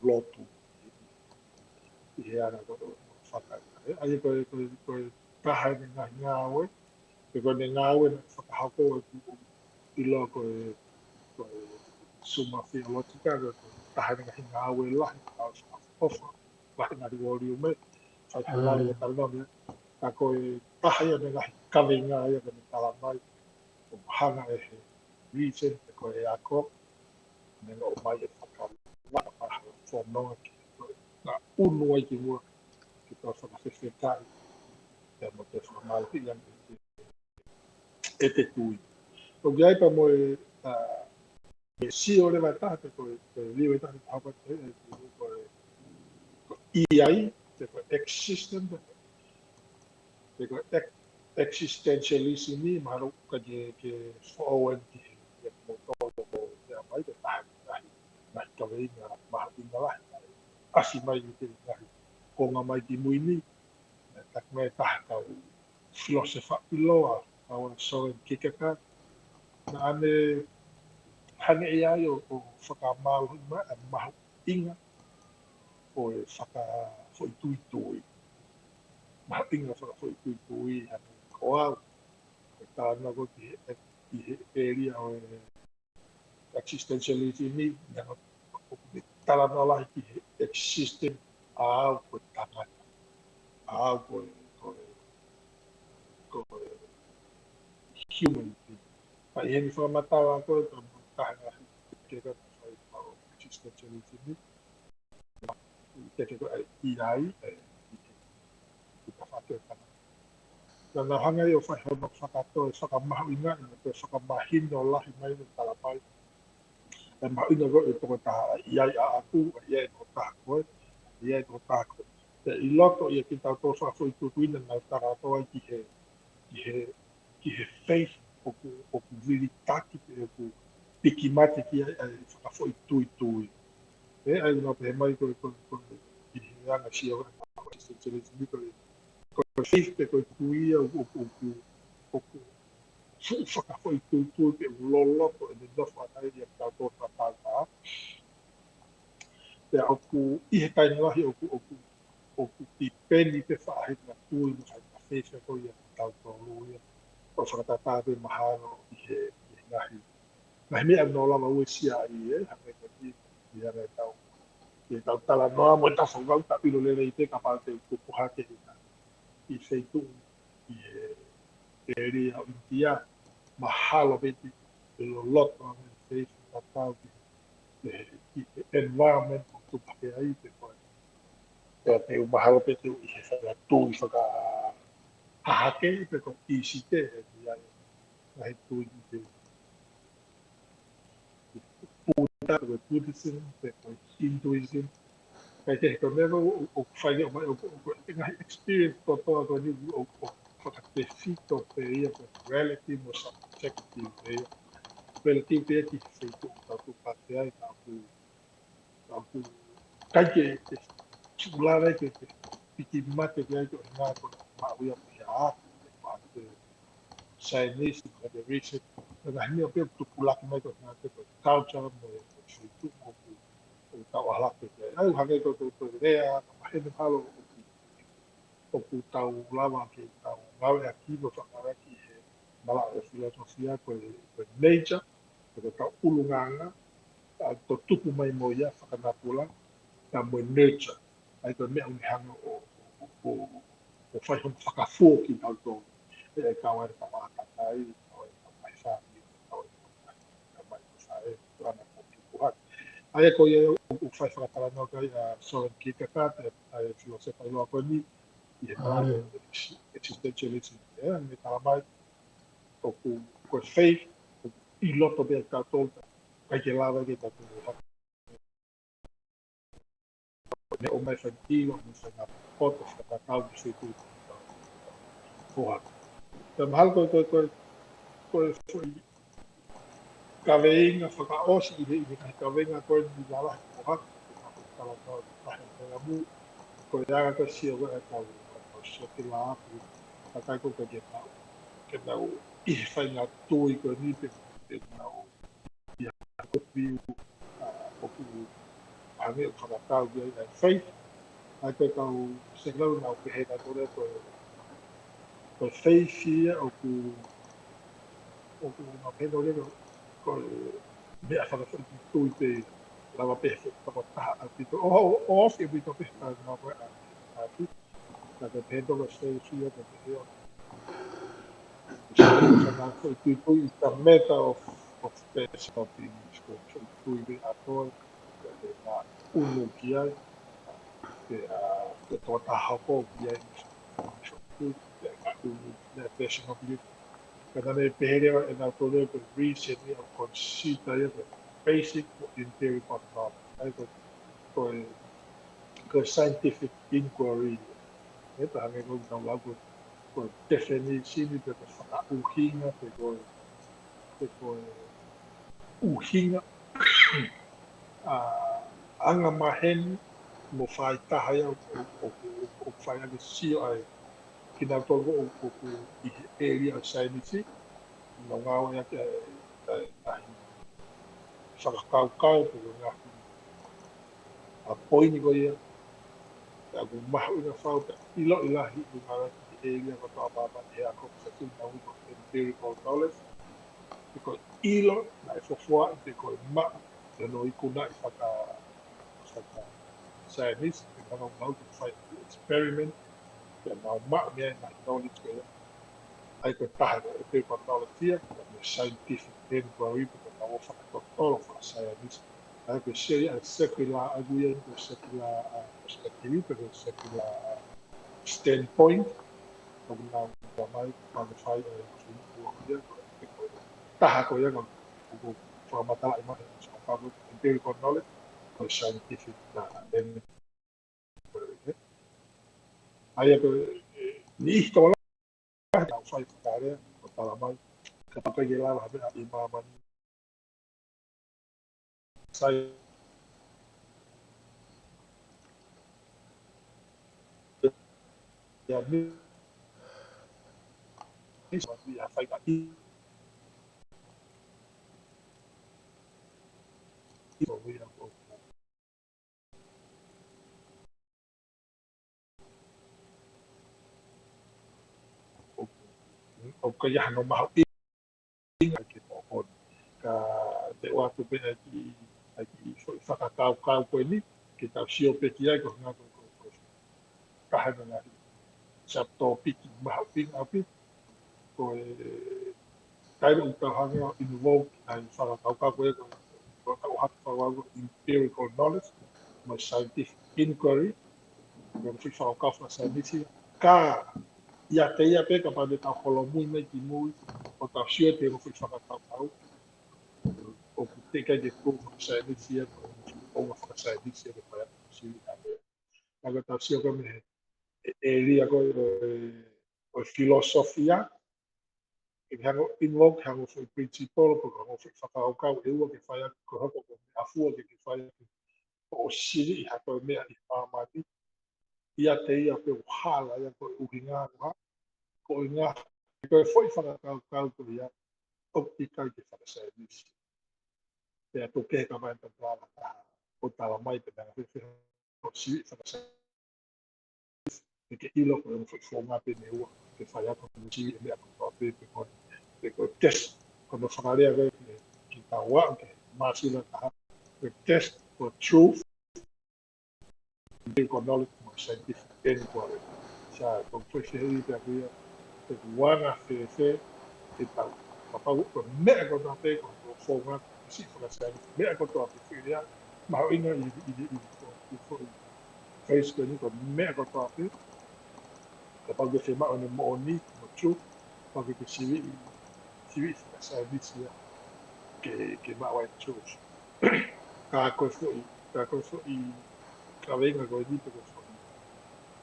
lotu ʻi he anga ko e faka-, ʻa ia ko e, ko e, ko e taha ʻene ngaahi ngāue, pe ko ʻene ngāue naʻe fakahoko ʻoku ʻiloa ko e, ko e Summa Theologica, ko e taha ʻene ngaahi ngāue lahi, ʻa e fakaʻofoʻofa, lahi ngaahi voliume, fai ha ngāue ʻo talanoa mei ai, ka ko e taha ia ʻene ngaahi kavenga ia ko ʻene talamai, ʻoku hanga ʻe he reason, pe ko e ako, ne ʻomai e fakalaka maha fononga ki he, ngaʻunu ai ki muʻa, ke tau fakafefekaʻi, pea mo te fakamālohiʻi ange ʻe te tui. ʻOku ʻi ai pea mo e, ʻa, e sio leva ʻe taha, pe ko e, ko e liliu ʻe taha, pe ko e, ko e, ko e ʻi ai, pe ko e existence, pe ko e ex-, existentialism ni, mahalo ka ke, ke foʻou eni ki he, ki he moutolu ko e ʻomai, ke taha, taha, ngaahi kaveinga mahuʻinga lahi, ʻasi mai ki he ngaahi konga mai ki mui ni, ʻa e taki mai ʻe taha kau filōsefa ʻiloa, ʻa Søren Kierkegaard, naʻa ne hanga ʻe ia ʻo, ʻo fakamālohi mai ʻa e mahuʻinga ʻo e fakafoʻituitui. Mahuʻinga fakafoʻituitui, hangē ko au, ʻoku ou talanoa ko ē ki he, ki he ʻēlia ʻo e existentialism ni, naʻa ʻoku ne talanoa lahi ki he existence ʻa au ko e tangata. ʻA au ko e, ko e, ko e human being. Pea ʻi heʻene fakamatala ko ē, ka mo taha ngaahi ke ka fai ʻo existentialism ni, ke ke ko e ʻi ai, ʻe, ʻi he, ʻi he tangata. Naʻa nau hanga ʻo fai hono fakatō, fakamahuʻingaʻi, mo e fakamahino lahi mai ʻene talamai. ʻE mahuʻinga ko e tokotaha, ʻi ai ʻaʻaku, ʻi ai e tokotaha ko ē, ʻi ai e tokotaha ko ē. Pea ʻi loto ia kitautolu fakafoʻituituiʻi naʻa nau talanoa ai ki he, ki he, ki he faith ʻoku, ʻoku vilitaki pe ʻoku piki mate ki ai ʻa e fakafoʻituitui. ʻE, ʻa ia naʻa nau pehē mai ko e, ko e, ko e, ʻi he anga sio ʻa e existentialism ni ko e, ko e faith pe ko e tui ia ʻoku, ʻoku, ʻoku, ʻoku fuʻu fakafoʻituitui pe ʻoku loloto ʻene nofo ʻana ia kitautolu fakatāutaha. Pea ʻoku ʻi he taimi lahi ʻoku, ʻoku, ʻoku tipeni pē faʻahinga tui mo e faʻahinga faith ko ia kitautolu ia. ʻO fakatātā pē mahalo ʻi he, ʻi he ngaahi, ngaahi meʻa ʻoku nau lava uesia ai, ʻe, hangē ko e, ʻi he anga ʻetau, ʻi heʻetau talanoa mo ʻetau fakakaukau, tau ʻilo lelei pē kapau te u tupu hake ʻi he, ʻi he feituʻu, ʻi he ʻēlia ʻo ʻInitia, mahalo pē te u loloto ange ʻi he feituʻu tatau ki he, ki he environment ʻoku tupu hake ai pe ko e. Pea te u mahalo pē te u ʻi he faʻahinga tui fakahahake pe ko e ʻīsite, ʻe ʻi ai e ngaahi tui ki he Buddha, pe ko e Buddhism, pe ko e Hinduism. Ka ʻi he ko e meʻa ʻoku, ʻoku fai ʻo mai, ʻoku, ʻoku, ʻi he ngaahi experience kotoa ko eni ʻoku, ʻoku fakatefito pē ia ko e relative mo e subjective pē ia. Relative pē ia ki he feituʻu ʻoku tau tupu hake ai, ka ʻoku, ka ʻoku ʻikai ke, ke tuʻu lava ke, ke piki mate ki ai ko e ngaahi ko e maʻu ia pē ia ʻa e, ʻa e science, ʻa e research, ʻa e ngaahi meʻa pē ʻoku tupulaki mai ko e ngaahi ko e culture mo e feituʻu ʻoku, ʻoku tau ʻalu hake ki ai. ʻA ia hangē ko e, ko e, ko e lea, ka maheni mahalo ʻoku, ʻoku tau lava ke tau ngāueʻaki mo fakangāueʻaki he malaʻe filōsofia ko e, ko e nature, ko e tau ʻulungaanga, ʻa e toʻo tupu mai mo ia fakanatula, ka mo e nurture, ʻa ia ko e meʻa ʻoku ne hanga ʻo, ʻo, ʻo, ʻo fai hono fakafuo kitautolu. ʻE kau ai ka mā kakai, kau ai ka mai fāmili, kau ai ka mai faʻē, ko ana ko ki kuhaki. ʻA ia ko ia ʻoku fai fakatalanoa ki ai ʻa Søren Kierkegaard, ʻa e filōsefa ʻiloa ko eni, ʻi he tala ʻe existentialism, ʻe, ne tala mai, ʻoku, ko e faith, ʻoku ʻi loto pē ʻiate kitautolu, ʻikai ke lava ke tautolu hake. Ne ʻomai fai ʻilo, ne fai ngā poto, fai ngā tau, ne fai tui, ko hā. Ka mahalo ko e, ko e, ko e, ko e foʻi kaveinga fakaʻosi ʻi he, ʻi he ngaahi kaveinga ko eni lalahi ko hā, ko e ngaahi tala tau, ngaahi mea mui, ko e anga ko e sio ko e tau, tau sio ki lā aku, kakai ko e ke nau, ke nau ʻi he fai ngā tui ko eni pe, pe nau ia ko e piu, ʻa, ʻoku hangē ʻoku fakatau ki ai ʻa e faith. ʻA ia ko e kau sekelau nau pehē nautolu ko e, ko e faith ia ʻoku, ʻoku nau pehē nautolu ko e meʻa fakafoʻituitui pē lava pē he tokotaha ʻaupito. ʻO, ʻo, ʻo ofi ʻaupito pē ka nau ko e ʻa, ʻa, ʻa, Ka ko e pehē ko e faith ia ko e pehē ʻo. Ko e fakafoʻituitui, it's a matter of, of personal belief. Ko e foʻituitui ʻa koe, ko e ngā ʻunu ki ai, ke, ʻa, ke tō taha ko ki ai, ke ngā ʻunu ki ai personal belief. Ka naʻa ne pehē leva ʻe nautolu ko e reason ia ʻo consider ia ko e basic ko e empirical knowledge. ʻA ia ko e, ko e, ko e scientific inquiry. ʻE, pea hangē ko ʻetau lau ko e, ko e definition pe ko e fakaʻuhinga, pe ko e, pe ko e ʻuhinga, ʻa, angamaheni mo faʻitaha ia ʻo, ʻo, ʻo, ʻo, ʻo fai ʻaki sio ai kinautolu ʻoku, ʻoku ʻi he ʻēlia ʻo e saienisi, ʻo ngāueʻaki ʻa e, ʻa e, ʻa e ngaahi fakakaukau pe ko e ngaahi ʻa e poini ko ia, pea ʻoku mahuʻinga fau pea ʻiloʻi lahi ʻi he ngāueʻaki ʻi he ʻēlia kotoa pē ʻi he ako fakatau nau ko e empirical knowledge, pe ko e ʻilo naʻe fuofua ʻi pe ko e maʻu, ʻi hono ikunaʻi faka, faka science, pe ko hono maʻu ke fai experiment, pea nau maʻu mei ai e ngaahi knowledge ko ia. ʻA ia ko e taha ko e empirical knowledge ia, ko e scientific inquiry, pe ko e nau fakatotolo faka science. ʻA ia ko e sio ia ʻa e secular, ʻa ia ko e secular, ʻa, perspective, pe ko e secular, ʻa, standpoint, ʻoku nau ʻomai, pea nau fai, ʻa e, ia, ko e, ko e, taha ko ia, ko e, ko e, fakamatalaʻi mai, so, ko e empirical knowledge, ko e scientific, ʻa, and ʻA ia ko e, ʻe, niʻihi tokolahi ʻoku fai fakalea, ʻo tala mai, kapau ʻikai ke lava ha meʻa ʻi māmani. Sai, ia mi, mi sa mi a fai ka i, i, i, i, i, ʻOku ʻikai ha no mahuʻinga ke moʻoni. Ka te u ʻoatu pē ʻa e kiʻi, ʻa e kiʻi foʻi fakakaukau ko eni, ke tau sio pē ki ai ko e ngaahi ko, ko, ko, ka hana ngaahi subtopic mahuʻinga ʻaupito. Ko e taimi ʻoku tau hanga ʻo invoke ʻa e fakakaukau ko ē ko, ko tau hatu fakakaukau ko e empirical knowledge, mo e scientific inquiry, ko e foʻi fakakaukau fakasaienisi, ka ʻiate ia pē kapau te tau holomui mai ki mui, ʻo tau sio ki he foʻi fakakaukau, ʻoku teʻeki ai ke tuʻu fakasaienisi ia, ko e foʻi fakasaienisi ia, ko e fai atu sio ki ai. Ka ko e tau sio ko ē mei he, he ʻēlia ko ē ʻo e, ʻo e filōsofia, ke hanga ʻo invoke, hanga ʻo foʻi principle, pe ko e hanga ʻo foʻi fakakaukau ʻe ua ke fai atu, ko e hoko ko e meʻa fua ke, ke fai atu, ʻo sivi ʻi ha toe meʻa ʻi māmani, ʻiate ia pē ʻoku hala ia ko e ʻuhinga ko ha, ko e ngaahi, ko e foʻi fakakaukau ko ia, ʻoku ʻikai ke fakasaienisi. Pea tuku ke ka mai ta pala ta, ʻo tala mai pē ngaahi fefe, ʻo sivi fakasaienisi. Ke ke ʻilo ko e foʻi founga pē ʻe ua, ke fai atu ko e sivi e meʻa kotoa pē pe ko, pe ko e test, ko hono fakalea ko ē ke, ke tau aʻu ki he māsila taha, ko e test for truth, empirical knowledge, mo e scientific inquiry. Ka ko e foʻi fehuʻi pē ʻaku ia, pe ʻoku anga fēfē ʻetau, kapau ko e meʻa kotoa pē, ko e founga, siʻi fakasaienisi, meʻa kotoa pē foʻi ia, mahuʻinga ʻi, ʻi, ʻi, ʻi, ko e foʻi, face ko eni ko e meʻa kotoa pē, kapau ʻoku ke fiemaʻu ʻene moʻoni, mo true, kapau ʻoku ke siviʻi, siviʻi fakasaienisi ia, ke, ke maʻu ai e truth. Ka ko e foʻi, ka ko e foʻi kaveinga ko eni pe ko e foʻi,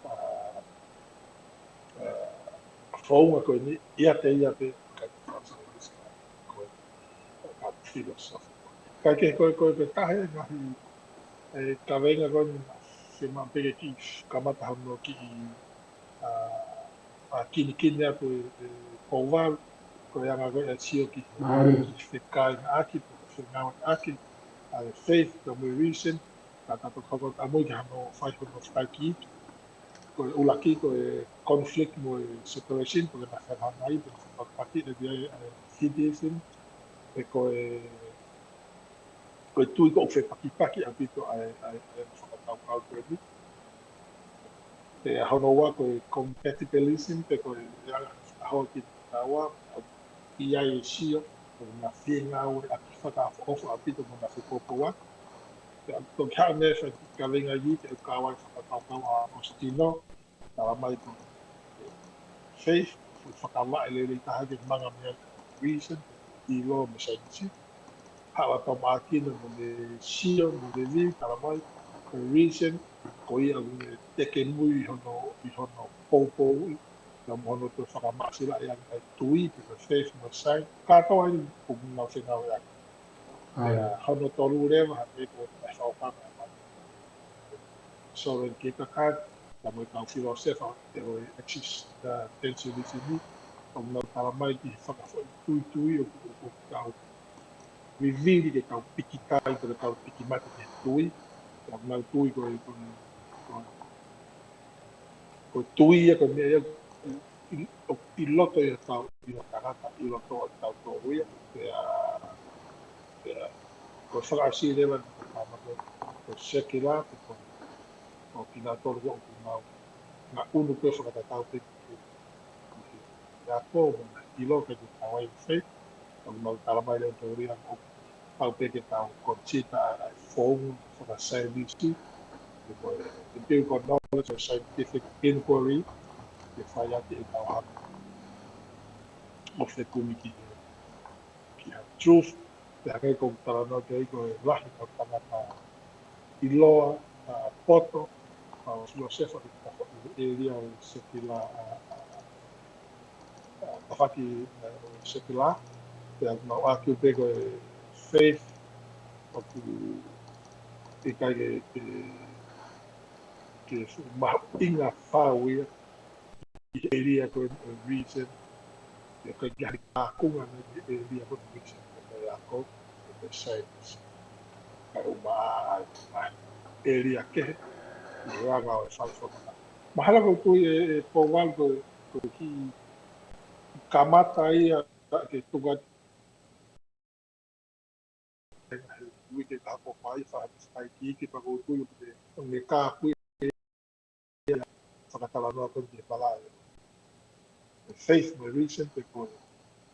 ʻa, ʻa, founga ko eni, ʻiate ia pē, ka ko e fakasaienisi, ko e, ka ko e philosophy. Ka ko e, ko e, ko e, ko e taha e ngaahi, e, kaveinga ko eni, fiemaʻu pē ke kiʻi kamata hono kiʻi, ʻa, ʻa kinikini atu e, e Pouvalu, ko e anga ko ē ʻa e sio ki he, Mālie. Ki he fekāingaʻaki, pe ko e fengāueʻaki ʻa e faith, ka mo e reason, ka ka toki hoko atu ʻamui ki hano fai hono fakaikiiki. Ko e ʻuluaki, ko e conflict mo e separation, ko e na fai hana i, pe ko e fakapaki, ʻe via e, e theism, pe ko e, ko e tui ko ʻoku fepakipaki ʻaupito ʻa e, ʻa e, ʻa e fakakaukau ko eni. Pea hono ua ko e compatibilism, pe ko e anga ʻa hoki taua, ʻi ai e sio, ʻoku na fengāueʻaki fakaʻofoʻofa ʻaupito mo na fepōpoaki. Pea toki haʻu mei ai e foʻi kaveinga ʻi he ʻoku kau ai e fakakaukau ʻa ʻOsitino, talamai ko e faith, ko e fakavaʻe lelei taha ke manga mei ai e reason, ʻilo mo e saienisi. Haʻu ʻa Thomas Aquinas mo ʻene sio, mo ʻene view, talamai ko e reason, ko ia ʻoku ne tekemui ʻi hono, ʻi hono poupouʻi, pea mo hono toe fakamāsilaʻi ange ʻa e tui, pe ko e faith mo e science, kātoa ia ʻoku nau fengāueʻaki. ʻAi. Pea hono tolu leva, hangē ko e fakaʻofa mai ʻa Søren Kierkegaard, pea mo e kau filōsefa, ʻa e ʻo e exist-, ʻa e existentialism, ʻoku nau talamai ki he fakafoʻituitui ʻoku, ʻoku, ʻoku tau vivili ke tau pikitai, pe ke tau pikimate ki he tui, ʻoku nau tui ko e, ko e, ko e, ko e tui ia ko e meʻa ia ʻi, ʻi, ʻi loto ia ʻetau, ʻi he tangata, ʻi loto ʻo tautolu ia, pea, pea, ko e fakaʻosi leva ni ko e tama ko, ko e secular, ko, ko, ko kinautolu ko ʻoku nau, ngaʻunu pē fakatatau pē ki he, ki he ako, mo e ʻilo ke te tau ai fei, ʻoku nau talamai leva ʻe tautolu ia ʻoku pau pē ke tau consider ʻa e founga fakasaienisi, pe ko e empirical knowledge or scientific inquiry, ke fai ʻaki ʻetau hanga ʻo fekumi ki he, ki he truth, pea hangē ko ʻeku talanoa ki ai ko e lahi ʻo e tangata ʻiloa, ʻa, poto, ʻa, filōsefa ʻi he, ʻi he ʻēlia ʻo e secular, ʻa, ʻa, ʻa, tafaʻaki, ʻa, secular, pea ʻoku nau ʻoatu pē ko e faith, ʻoku ʻikai ke, ke, ke mahuʻinga fau ia, ʻi he ʻēlia ko e reason, ʻikai ke ʻi ai ha tākunga naʻe ʻēlia ko e reason, ko e ako, ko e science. Kae ʻumaʻā ʻa e ʻēlia kehe, ʻi he anga ʻo e fai fakana. Mahalo ko e tui ʻe, ʻe Pouvalu ko, ko e kiʻi kamata ia ke tuku atu he uike ka hoko mai, fai fakaikiiki pea ko e tui ʻoku ne, ʻoku ne kāpui ia fakatalanoa ko eni ki he malaʻe. Faith mo e reason pe ko e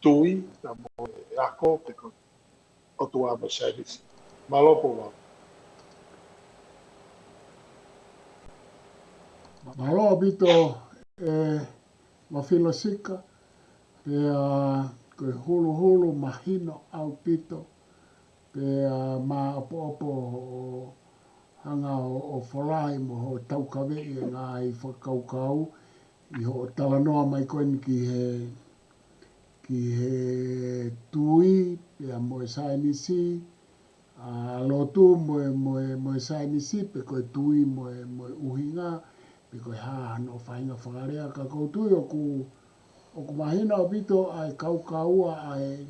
tui, pea mo e ako pe ko e ʻOtua mo e saienisi. Mālō Pouvalu. Mālō ʻaupito, ʻe, Mafilosika, pea ko e huluhulu mahino ʻaupito, pea maʻopoʻopo hoʻo hanga ʻo, ʻo folahi mo hoʻo taukaveʻi e ngaahi fakakaukau ʻi hoʻo talanoa mai ko eni ki he, ki he tui, pea mo e saienisi, ʻa, lotu mo e, mo e, mo e saienisi, pe ko e tui mo e, mo e ʻuhinga, pe ko e hā hano faʻahinga fakalea, ka ʻoku ou tui ʻoku, ʻoku mahino ʻaupito ʻa e kaukaua ʻa e,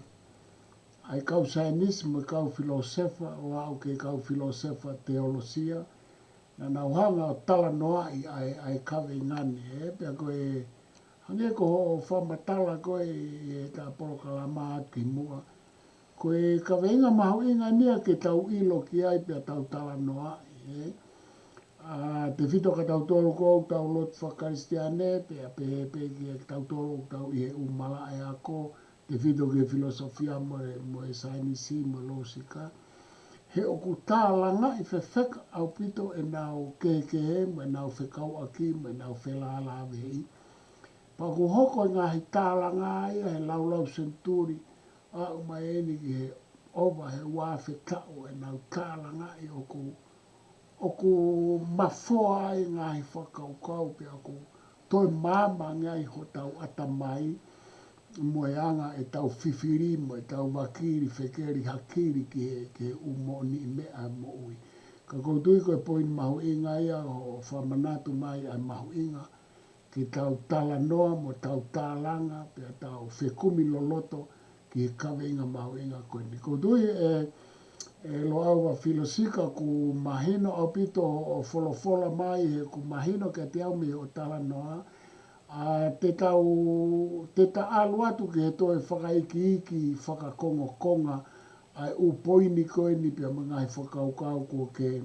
ʻa e kau saienisi mo e kau filōsefa, ʻo aʻu ki he kau filōsefa teolosia, naʻa nau hanga ʻo talanoaʻi ʻa e, ʻa e kaveinga ni, ē, pea ko e, hangē ko hoʻo fakamatala ko ē ʻi he tā polokalama atu ki muʻa. Ko e kaveinga mahuʻinga eni ia ke tau ʻilo ki ai pea tau talanoaʻi, ē. ʻA, tefito kia tautolu ʻoku tau lotu fakakalisitiane, pea pehē pē kia tautolu ʻoku tau ʻi he ʻū malaʻe ako, tefito ki he filosofia mo e, mo e saienisi mo e lōsika. He ʻoku tālangaʻi fefeka ʻaupito ʻenau kehekehe, mo ʻenau fekauʻaki, mo ʻenau felālāveʻi. Pea ʻoku hoko e ngaahi tālanga ia he laulau senituli, aʻu mai eni ki he ʻova he ua afe taʻu ʻenau tālangaʻi ʻoku, ʻoku mafoa ai ngaahi fakakaukau pea ʻoku toe maama ange ai hotau ʻatamai mo e anga ʻetau fifili mo ʻetau vakili fekeli hakili ki he, ki he ʻū moʻoniʻi meʻa moʻui. Ka ʻoku ou tui ko e poini mahuʻinga ia ʻo fakamanatu mai ʻa e mahuʻinga ke tau talanoa mo tau tālanga, pea tau fekumi loloto ki he kaveinga mahuʻinga ko eni. ʻOku ou tui ē, ʻe Loʻau Vafilosika ʻoku mahino ʻaupito ʻo folofola mai he ʻoku mahino kiate au mei hoʻo talanoa, ʻa te tau, te ta ʻalu atu ki he toe fakaikiiki fakakongokonga ʻa e ʻū poini ko eni pea mo e ngaahi fakakaukau kuo ke,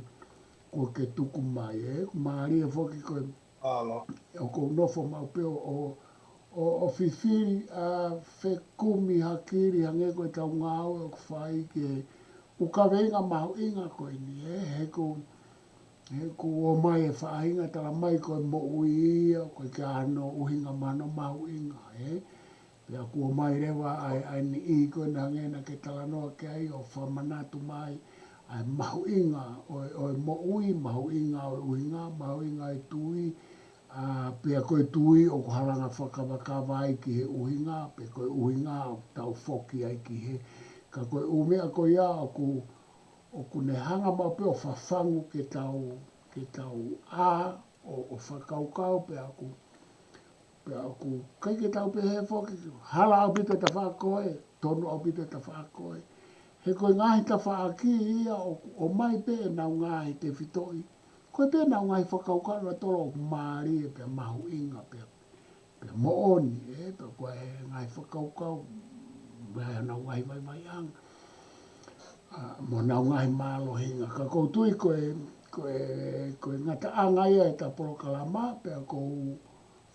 kuo ke tuku mai ē. ʻOku mālie foki ko e ʻAlo. ʻOku ou nofo maʻu pē ʻo, ʻo, ʻo, ʻo fifili ʻa fekumi hakili hangē ko ʻetau ngāue ʻoku fai ki he ʻū kaveinga mahuʻinga ko eni ē. He ʻoku, he ʻoku ʻomai e faʻahinga tala mai ko e moʻui ia, ko e ke ano ʻuhinga mano mahuʻinga ē. Pea kuo ʻomai leva ʻa e, ʻa e niʻihi ko ena hangē naʻa ke talanoa ki ai ʻo fakamanatu mai ʻa e mahuʻinga ʻo e, ʻo e moʻui, mahuʻinga ʻo e ʻuhinga, mahuʻinga ʻo e tui, ʻa, pea ko e tui ʻoku halanga fakakavakava ai ki he ʻuhinga, pe ko e ʻuhinga ʻoku tau foki ai ki he. Ka ko e ʻū meʻa ko ia ʻoku, ʻoku ne hanga maʻu pē ʻo fafangu ke tau, ke tau ʻā ʻo, ʻo fakakaukau pea ʻoku Pea ʻoku ʻikai ke tau pehē foki, hala ʻaupito e tafaʻaki ko ē, tonu ʻaupito e tafaʻaki ko ē. He ko e ngaahi tafaʻaki ia ʻoku ʻomai pē ʻenau ngaahi tefitoʻi. Ko e pē ʻenau ngaahi fakakaukau ʻa tolo ʻoku mālie pea mahuʻinga pea, pea moʻoni, ē, pea ko e ngaahi fakakaukau, pea ʻenau ngaahi vaivaiʻanga. ʻA, mo ʻenau ngaahi mālohinga. Ka ʻoku ou tui ko e, ko e, ko e ngataʻanga ia ʻeta polokalama, pea ʻoku ou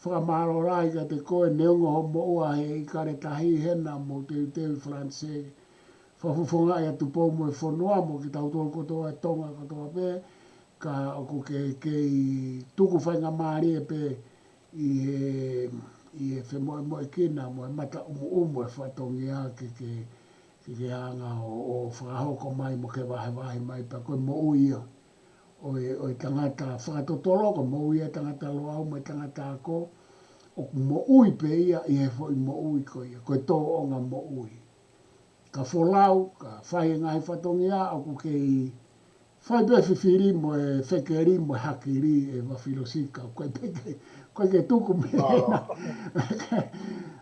fakamālō lahi kiate koe neongo hoʻo moʻua he ʻIkale Tahi hena mo teuteu ʻi Falanisē. Fakafofongaʻi ʻa Tupou mo e fonua mo kitautolu kotoa ʻi Tonga kotoa pē, ka ʻoku ke kei tuku faingamālie pē ʻi he, ʻi he femoʻemoʻekina mo e mata ʻumuʻumu e fatongia ke, ke, ke, ke hanga ʻo, ʻo fakahoko mai mo ke vahevahe mai pea ko e moʻui ia ʻo e, ʻo e tangata fakatotolo, ko e moʻui ia e tangata Loʻau mo e tangata ako, ʻoku moʻui pē ia ʻi he foʻi moʻui ko ia, ko e tōʻonga moʻui. Ka folau, ka fai e ngaahi fatongia, ʻoku kei fai pē fifili mo e fekeli mo e hakili ʻe Vafilosika, ʻoku ʻikai ke, ʻoku ʻikai ke tuku mei hena.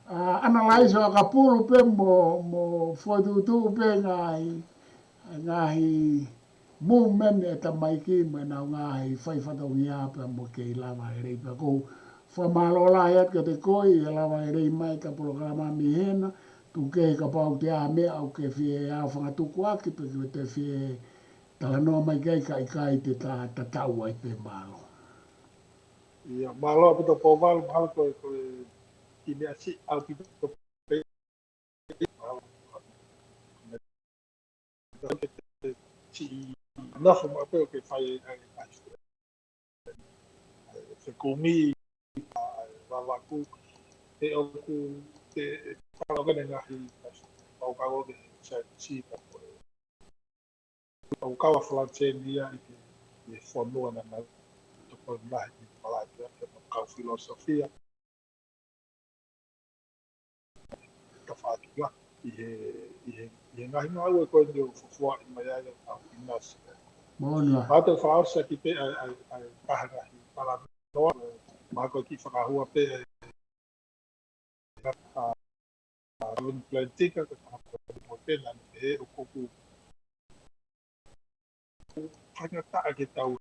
ʻA, analyze ʻo ʻakapulu pē mo, mo fokotuʻutuʻu pē ngaahi, ngaahi movement ʻe tamaiki mo ʻenau ngaahi fai fatongia pea mo kei lava lelei pea ʻoku ou fakamālō lahi atu kiate koe ʻi he lava lelei mai ʻeta polokalama mei hena, tuku kehe kapau ʻoku ʻi ai ha meʻa ʻoku ke fie ʻā fakatuku ʻaki pe ʻoku ke fie talanoa mai ki ai ka ʻikai te ta, ta tau ai pē mālō. ʻIa, mālō ʻaupito Pouvalu, mahalo ko e, ko e kiʻi meʻa siʻi ʻaupito pē. Siʻi nofo maʻu pē ʻoku ke fai ai, ai, ai fekumi, ai vavaku, he ʻoku te, te fala ʻo kene ngaahi, mau kau ʻo ke sai si pa ko e. Au kau ʻa Falanisē ni ia ʻi he, ʻi he fonua naʻa nau tokoni lahi ʻi he malaʻe pea ke mau kau filosofia. Tafaʻaki la ʻi he, ʻi he, ʻi he ngaahi ngāue ko eni ʻoku fuafuaʻi mai ai ʻa e ʻinasi. Moʻoni. Mātou fakaʻosi ʻaki pē ʻa e, ʻa e, ʻa e paha ngaahi talanoa, mahalo ko e kiʻi fakahua pē ʻa e, ʻa, ʻa, Luni Plantika, ko e paha ko e mo pena ni he ʻoku, ʻoku faingataʻa ke tau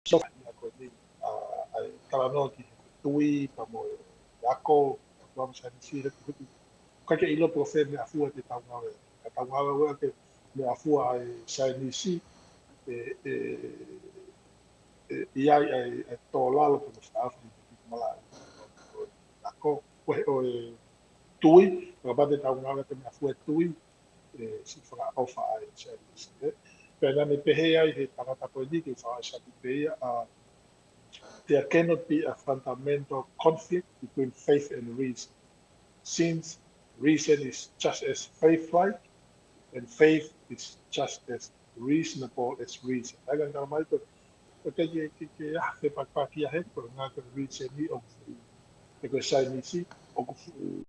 sofa ia ko eni, ʻa, ʻa e talanoa ki he tui, pea mo e ako, pea mo e saienisi, he ʻoku, ʻoku ʻikai ke ʻilo pe ko fē meʻafua te tau ngāue. Ka tau ngāue ʻaki e meʻafua ʻa e saienisi, ʻe, ʻe, ʻe, ʻi ai ʻa e, ʻa e tō lalo pe ko e fakaʻofa ʻi he malaʻe. Ko e ako, ko e ʻo e tui, kapau te tau ngāueʻaki e meʻa fua tui, ʻe, siʻi fakaʻofa ai ʻa e Chinese, ē. Pea naʻa ne pehē ai he tangata ko eni ke fakaʻosi atu pē ia, ʻa, there cannot be a fundamental conflict between faith and reason, since reason is just as faith-like, and faith is just as reasonable as reason. ʻA ia, ka mai ko, ko ke, ke, ke, ke, ʻa, ke pakipaki ʻa he, ko e ngaahi ko e reason ʻi ʻoku fuʻu, ʻe ko e saienisi, ʻoku fuʻu,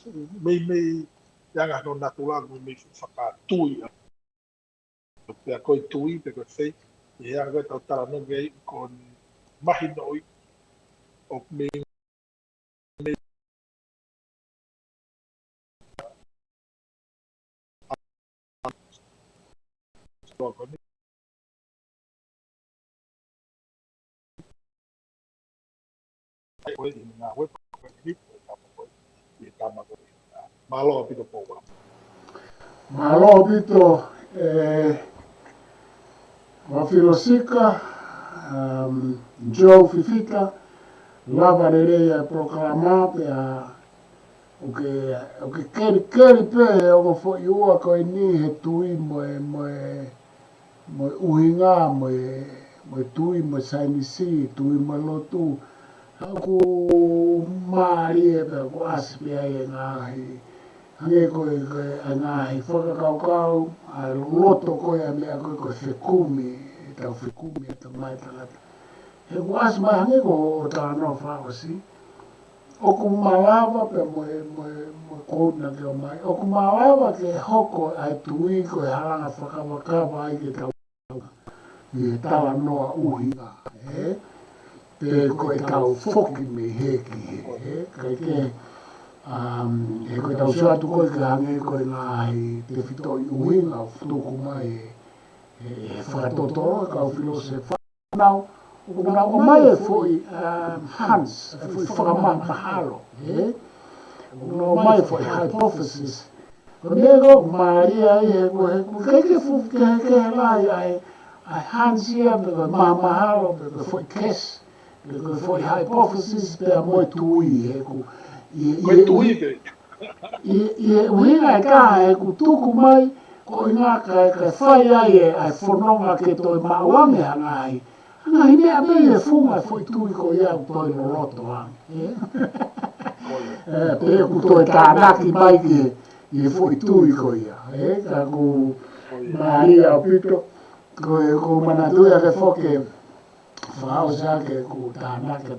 fuʻu, meimei, ʻi he anga hono natula, meimei fuʻu fakatui, ʻa. Pea ko e tui, pe ko e faith, ʻi he anga ko ē ʻetau talanoa ki ai, ko e mahinoʻi, ʻoku mei, mei, Mālō ʻaupito Pouala. Mālō ʻaupito, ē, Mafilo Sika, um, Joe Fifita, lava lelei ʻa e polokalama, pea ʻoku ke, ʻoku ke kelikeli pē he ongo foʻi ua ko eni he tui mo e, mo e, mo e ʻuhinga, mo e, mo e tui, mo e saienisi, tui mo e lotu. ʻOku mālie pē ʻoku ʻasi pē ai e ngaahi, hangē ko e, ko e, ʻa e ngaahi fakakaukau, ʻa e loto ko ē ʻa e meʻa ko ē ko e fekumi, ʻetau fekumi, ʻetau mai tangata. He ʻoku ʻasi mai hangē ko hoʻo talanoa fakaʻosi, ʻoku malava pē mo e, mo e, mo e kona ke ʻomai. ʻOku malava ke hoko ʻa e tui ko e halanga fakavakava ai ke tau ʻi he talanoa ʻuhinga, ē? Pe ko e tau foki mei he ki he, ē? Kae kehe, um, he ko e tau sio atu ko ē ke hangē ko e ngaahi tefitoʻi ʻuhinga ʻoku tuku mai ʻe, ʻe, ʻe he fakatotolo, kau filōsefa. Nau, ʻoku nau ʻomai e foʻi, um, hunch, e foʻi fakamahalo, ē? ʻOku nau ʻomai e foʻi hypothesis. Ko e meʻa ko ē ʻoku mālie ai he ko e, ko e kei ke fuʻu kehekehe lahi ʻa e, ʻa e hunch ia pe ko e mahamahalo, pe ko e foʻi guess, pe ko e foʻi hypothesis, pea mo e tui he ʻoku, ʻi, ʻi, Ko e tui pē. ʻI, ʻi he ʻuhinga ʻe taha he ʻoku tuku mai, ko e ʻuhinga kae, kae fai ai e, ʻa e fononga ke toe maʻu ange ha ngaahi, ngaahi meʻa mei he funga e foʻi tui ko ia ʻoku toe loloto ange, ē? Ē, pe ʻoku toe tānaki mai ki he, ʻi he foʻi tui ko ia, ē? Ka ʻoku mālie ʻaupito, ko e, ʻoku ou manatuʻi ake foki, fakaʻosi ake ʻeku tānaki,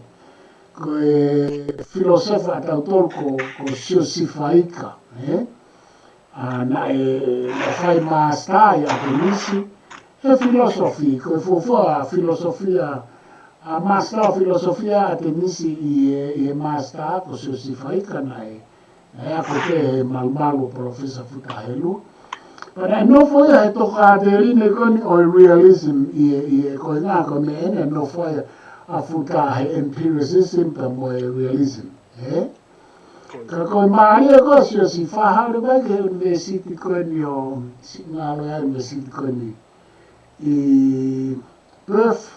ko e filōsefa ʻa tautolu ko, ko Siosifa Ika, ē? ʻA, naʻe, naʻe fai master ʻi ʻAtenisi he filōsofi, ko e fuofua filōsofia, ʻa, master filōsofia ʻAtenisi ʻi he, ʻi he master ko Siosifa Ika naʻe, naʻe ako pē he malumalu ʻo Palōfesa Futa Helu. Pea naʻe nofo ia he tokāteline ko eni ʻo e realism ʻi he, ʻi he ko e ngaahi ko e meʻa ʻeni naʻe nofo ai ʻa Futa he empiricism pea mo e realism, ē? Ka ko e mālie ko ē Siosifa haʻu leva ki he ʻunivēsiti ko eni ʻo, siʻi ngalo ia ʻunivēsiti ko eni ʻi Perth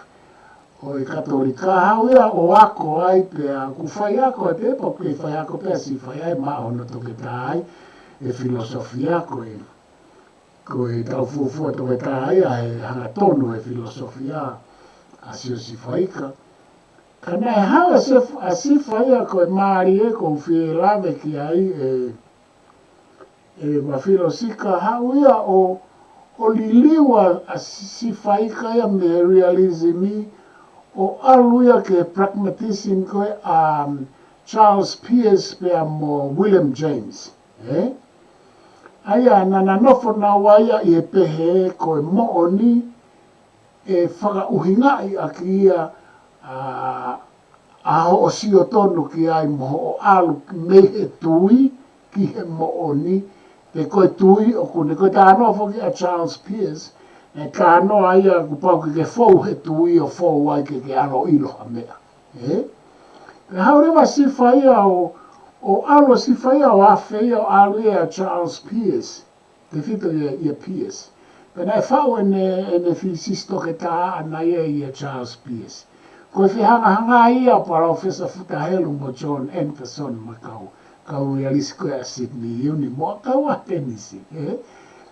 ʻo e Katolika, haʻu ia ʻo ako ai pea ʻoku faiako ai pē pe ʻoku faiako pē ʻa Siosifa ia maʻa hono toketā ai e filōsofia ko e, ko e tau fuofua toketā ia he hangatonu e filōsofia ʻa Siosifa Ika. Ka naʻe haʻu ʻa Siosifa ia ko e mālie ʻoku ou fie lave ki ai ē, ē Mafilo Sika, haʻu ia ʻo, ʻo liliu ʻa, ʻa Siosifa Ika ia mei he realism ʻo ʻalu ia ki he pragmatism ko ē ʻa, um, Charles Peirce pea mo William James, ē? ʻA ia naʻa na nofo naua ia ʻi he pehē ko e moʻoni ʻe fakaʻuhingaʻi ʻaki ia, ʻa, ʻa hoʻo sio tonu ki ai mo hoʻo ʻalu mei he tui ki he moʻoni, pe ko e tui ʻoku ne ko e talanoa foki ʻa Charles Peirce, naʻe talanoa ia kuo pau ke ke fou he tui ʻo fou ai ke ke ʻalu ʻo ʻilo ha meʻa. Ē? Pea haʻu leva Siosifa ia ʻo, ʻo ʻalu ʻa Siosifa ia ʻo afe ia ʻo ʻalu ia ʻa Charles Peirce. Tefito ia, ia Peirce. Pea naʻe faʻu ʻene, ʻene thesis toketā ʻaʻana ia ʻia Charles Peirce. Ko e fehangahangai ia ʻa Palōfesa Futa Helu mo John Anderson mo e kau, kau realisiti ko ē ʻa Sydney Uni mo e kau ʻAtenisi, ē?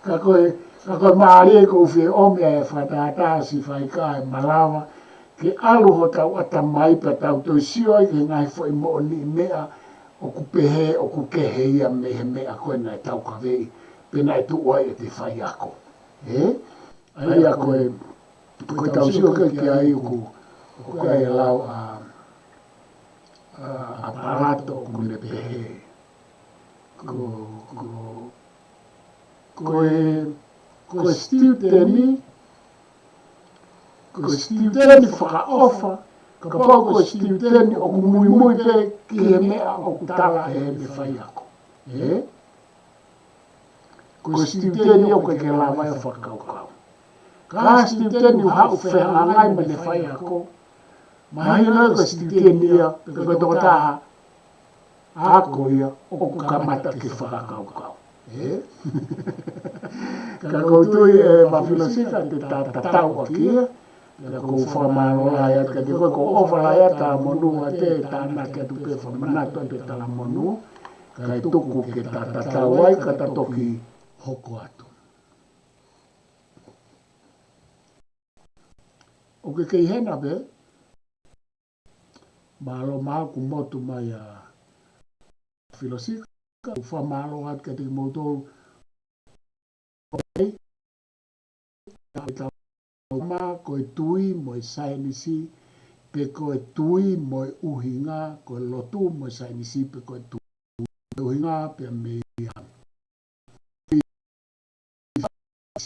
Ka ko e, ka ko e mālie ʻoku ou fie ʻomi ʻa e fakatātā ʻo Sifaika ʻe malava ke ʻalu hotau ʻatamai pea tau toe sio ai ki he ngaahi foʻi moʻoniʻi meʻa ʻoku pehē ʻoku kehe ia mei he meʻa ko ē naʻe taukaveʻi pe naʻe tuʻu ai ʻete faiako. Ē? ʻA ia ko e, ko ʻetau sio ki ai ʻoku, ʻoku ʻi ai e lau ʻa, ʻa, ʻa Palato ʻoku ne pehē. Ko, ko, ko e, ko e student, ko e student fakaʻofa, kapau ko e student ʻoku muimui pē ki he meʻa ʻoku tala ʻe heʻene faiako. Ē? Ko e student ia ʻoku ʻikai ke lava ia ʻo fakakaukau. Ka student ʻoku haʻu fehangahangai mo ʻene faiako, mahino ko e student ia, pe ko e tokotaha ako ia, ʻoku kamata ke fakakaukau. Ē? Ka ʻoku ou tui ʻe Mafilosika te ta tatau ʻaki ia, pea ʻoku ou fakamālō lahi atu kiate koe, ʻoku ou ʻofa lahi atu ʻa e monū ʻa e tānaki atu pē fakamanatu atu e talamonū, kae tuku ke ta tatau ai ka ta toki hoko atu. ʻOku kei hena pē, mālō maʻu ʻoku motu mai ʻa Filosika, ʻoku ou fakamālō atu kiate kimoutolu. ʻOku ʻi ai ʻetau ma ko e tui mo e saienisi, pe ko e tui mo e ʻuhinga, ko e lotu mo e saienisi, pe ko e tui mo e ʻuhinga, pea mei ha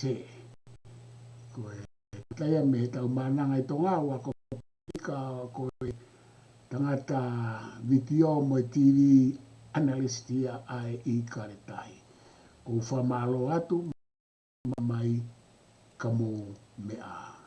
se. Ko e taha ia mei heʻetau maʻananga ʻi Tonga, ʻoku ako ka ko e tangata vitiō mo e TV analyst ia ʻa e ʻIkale Tahi. ʻOku ou fakamālō atu, mai ka mou meʻa.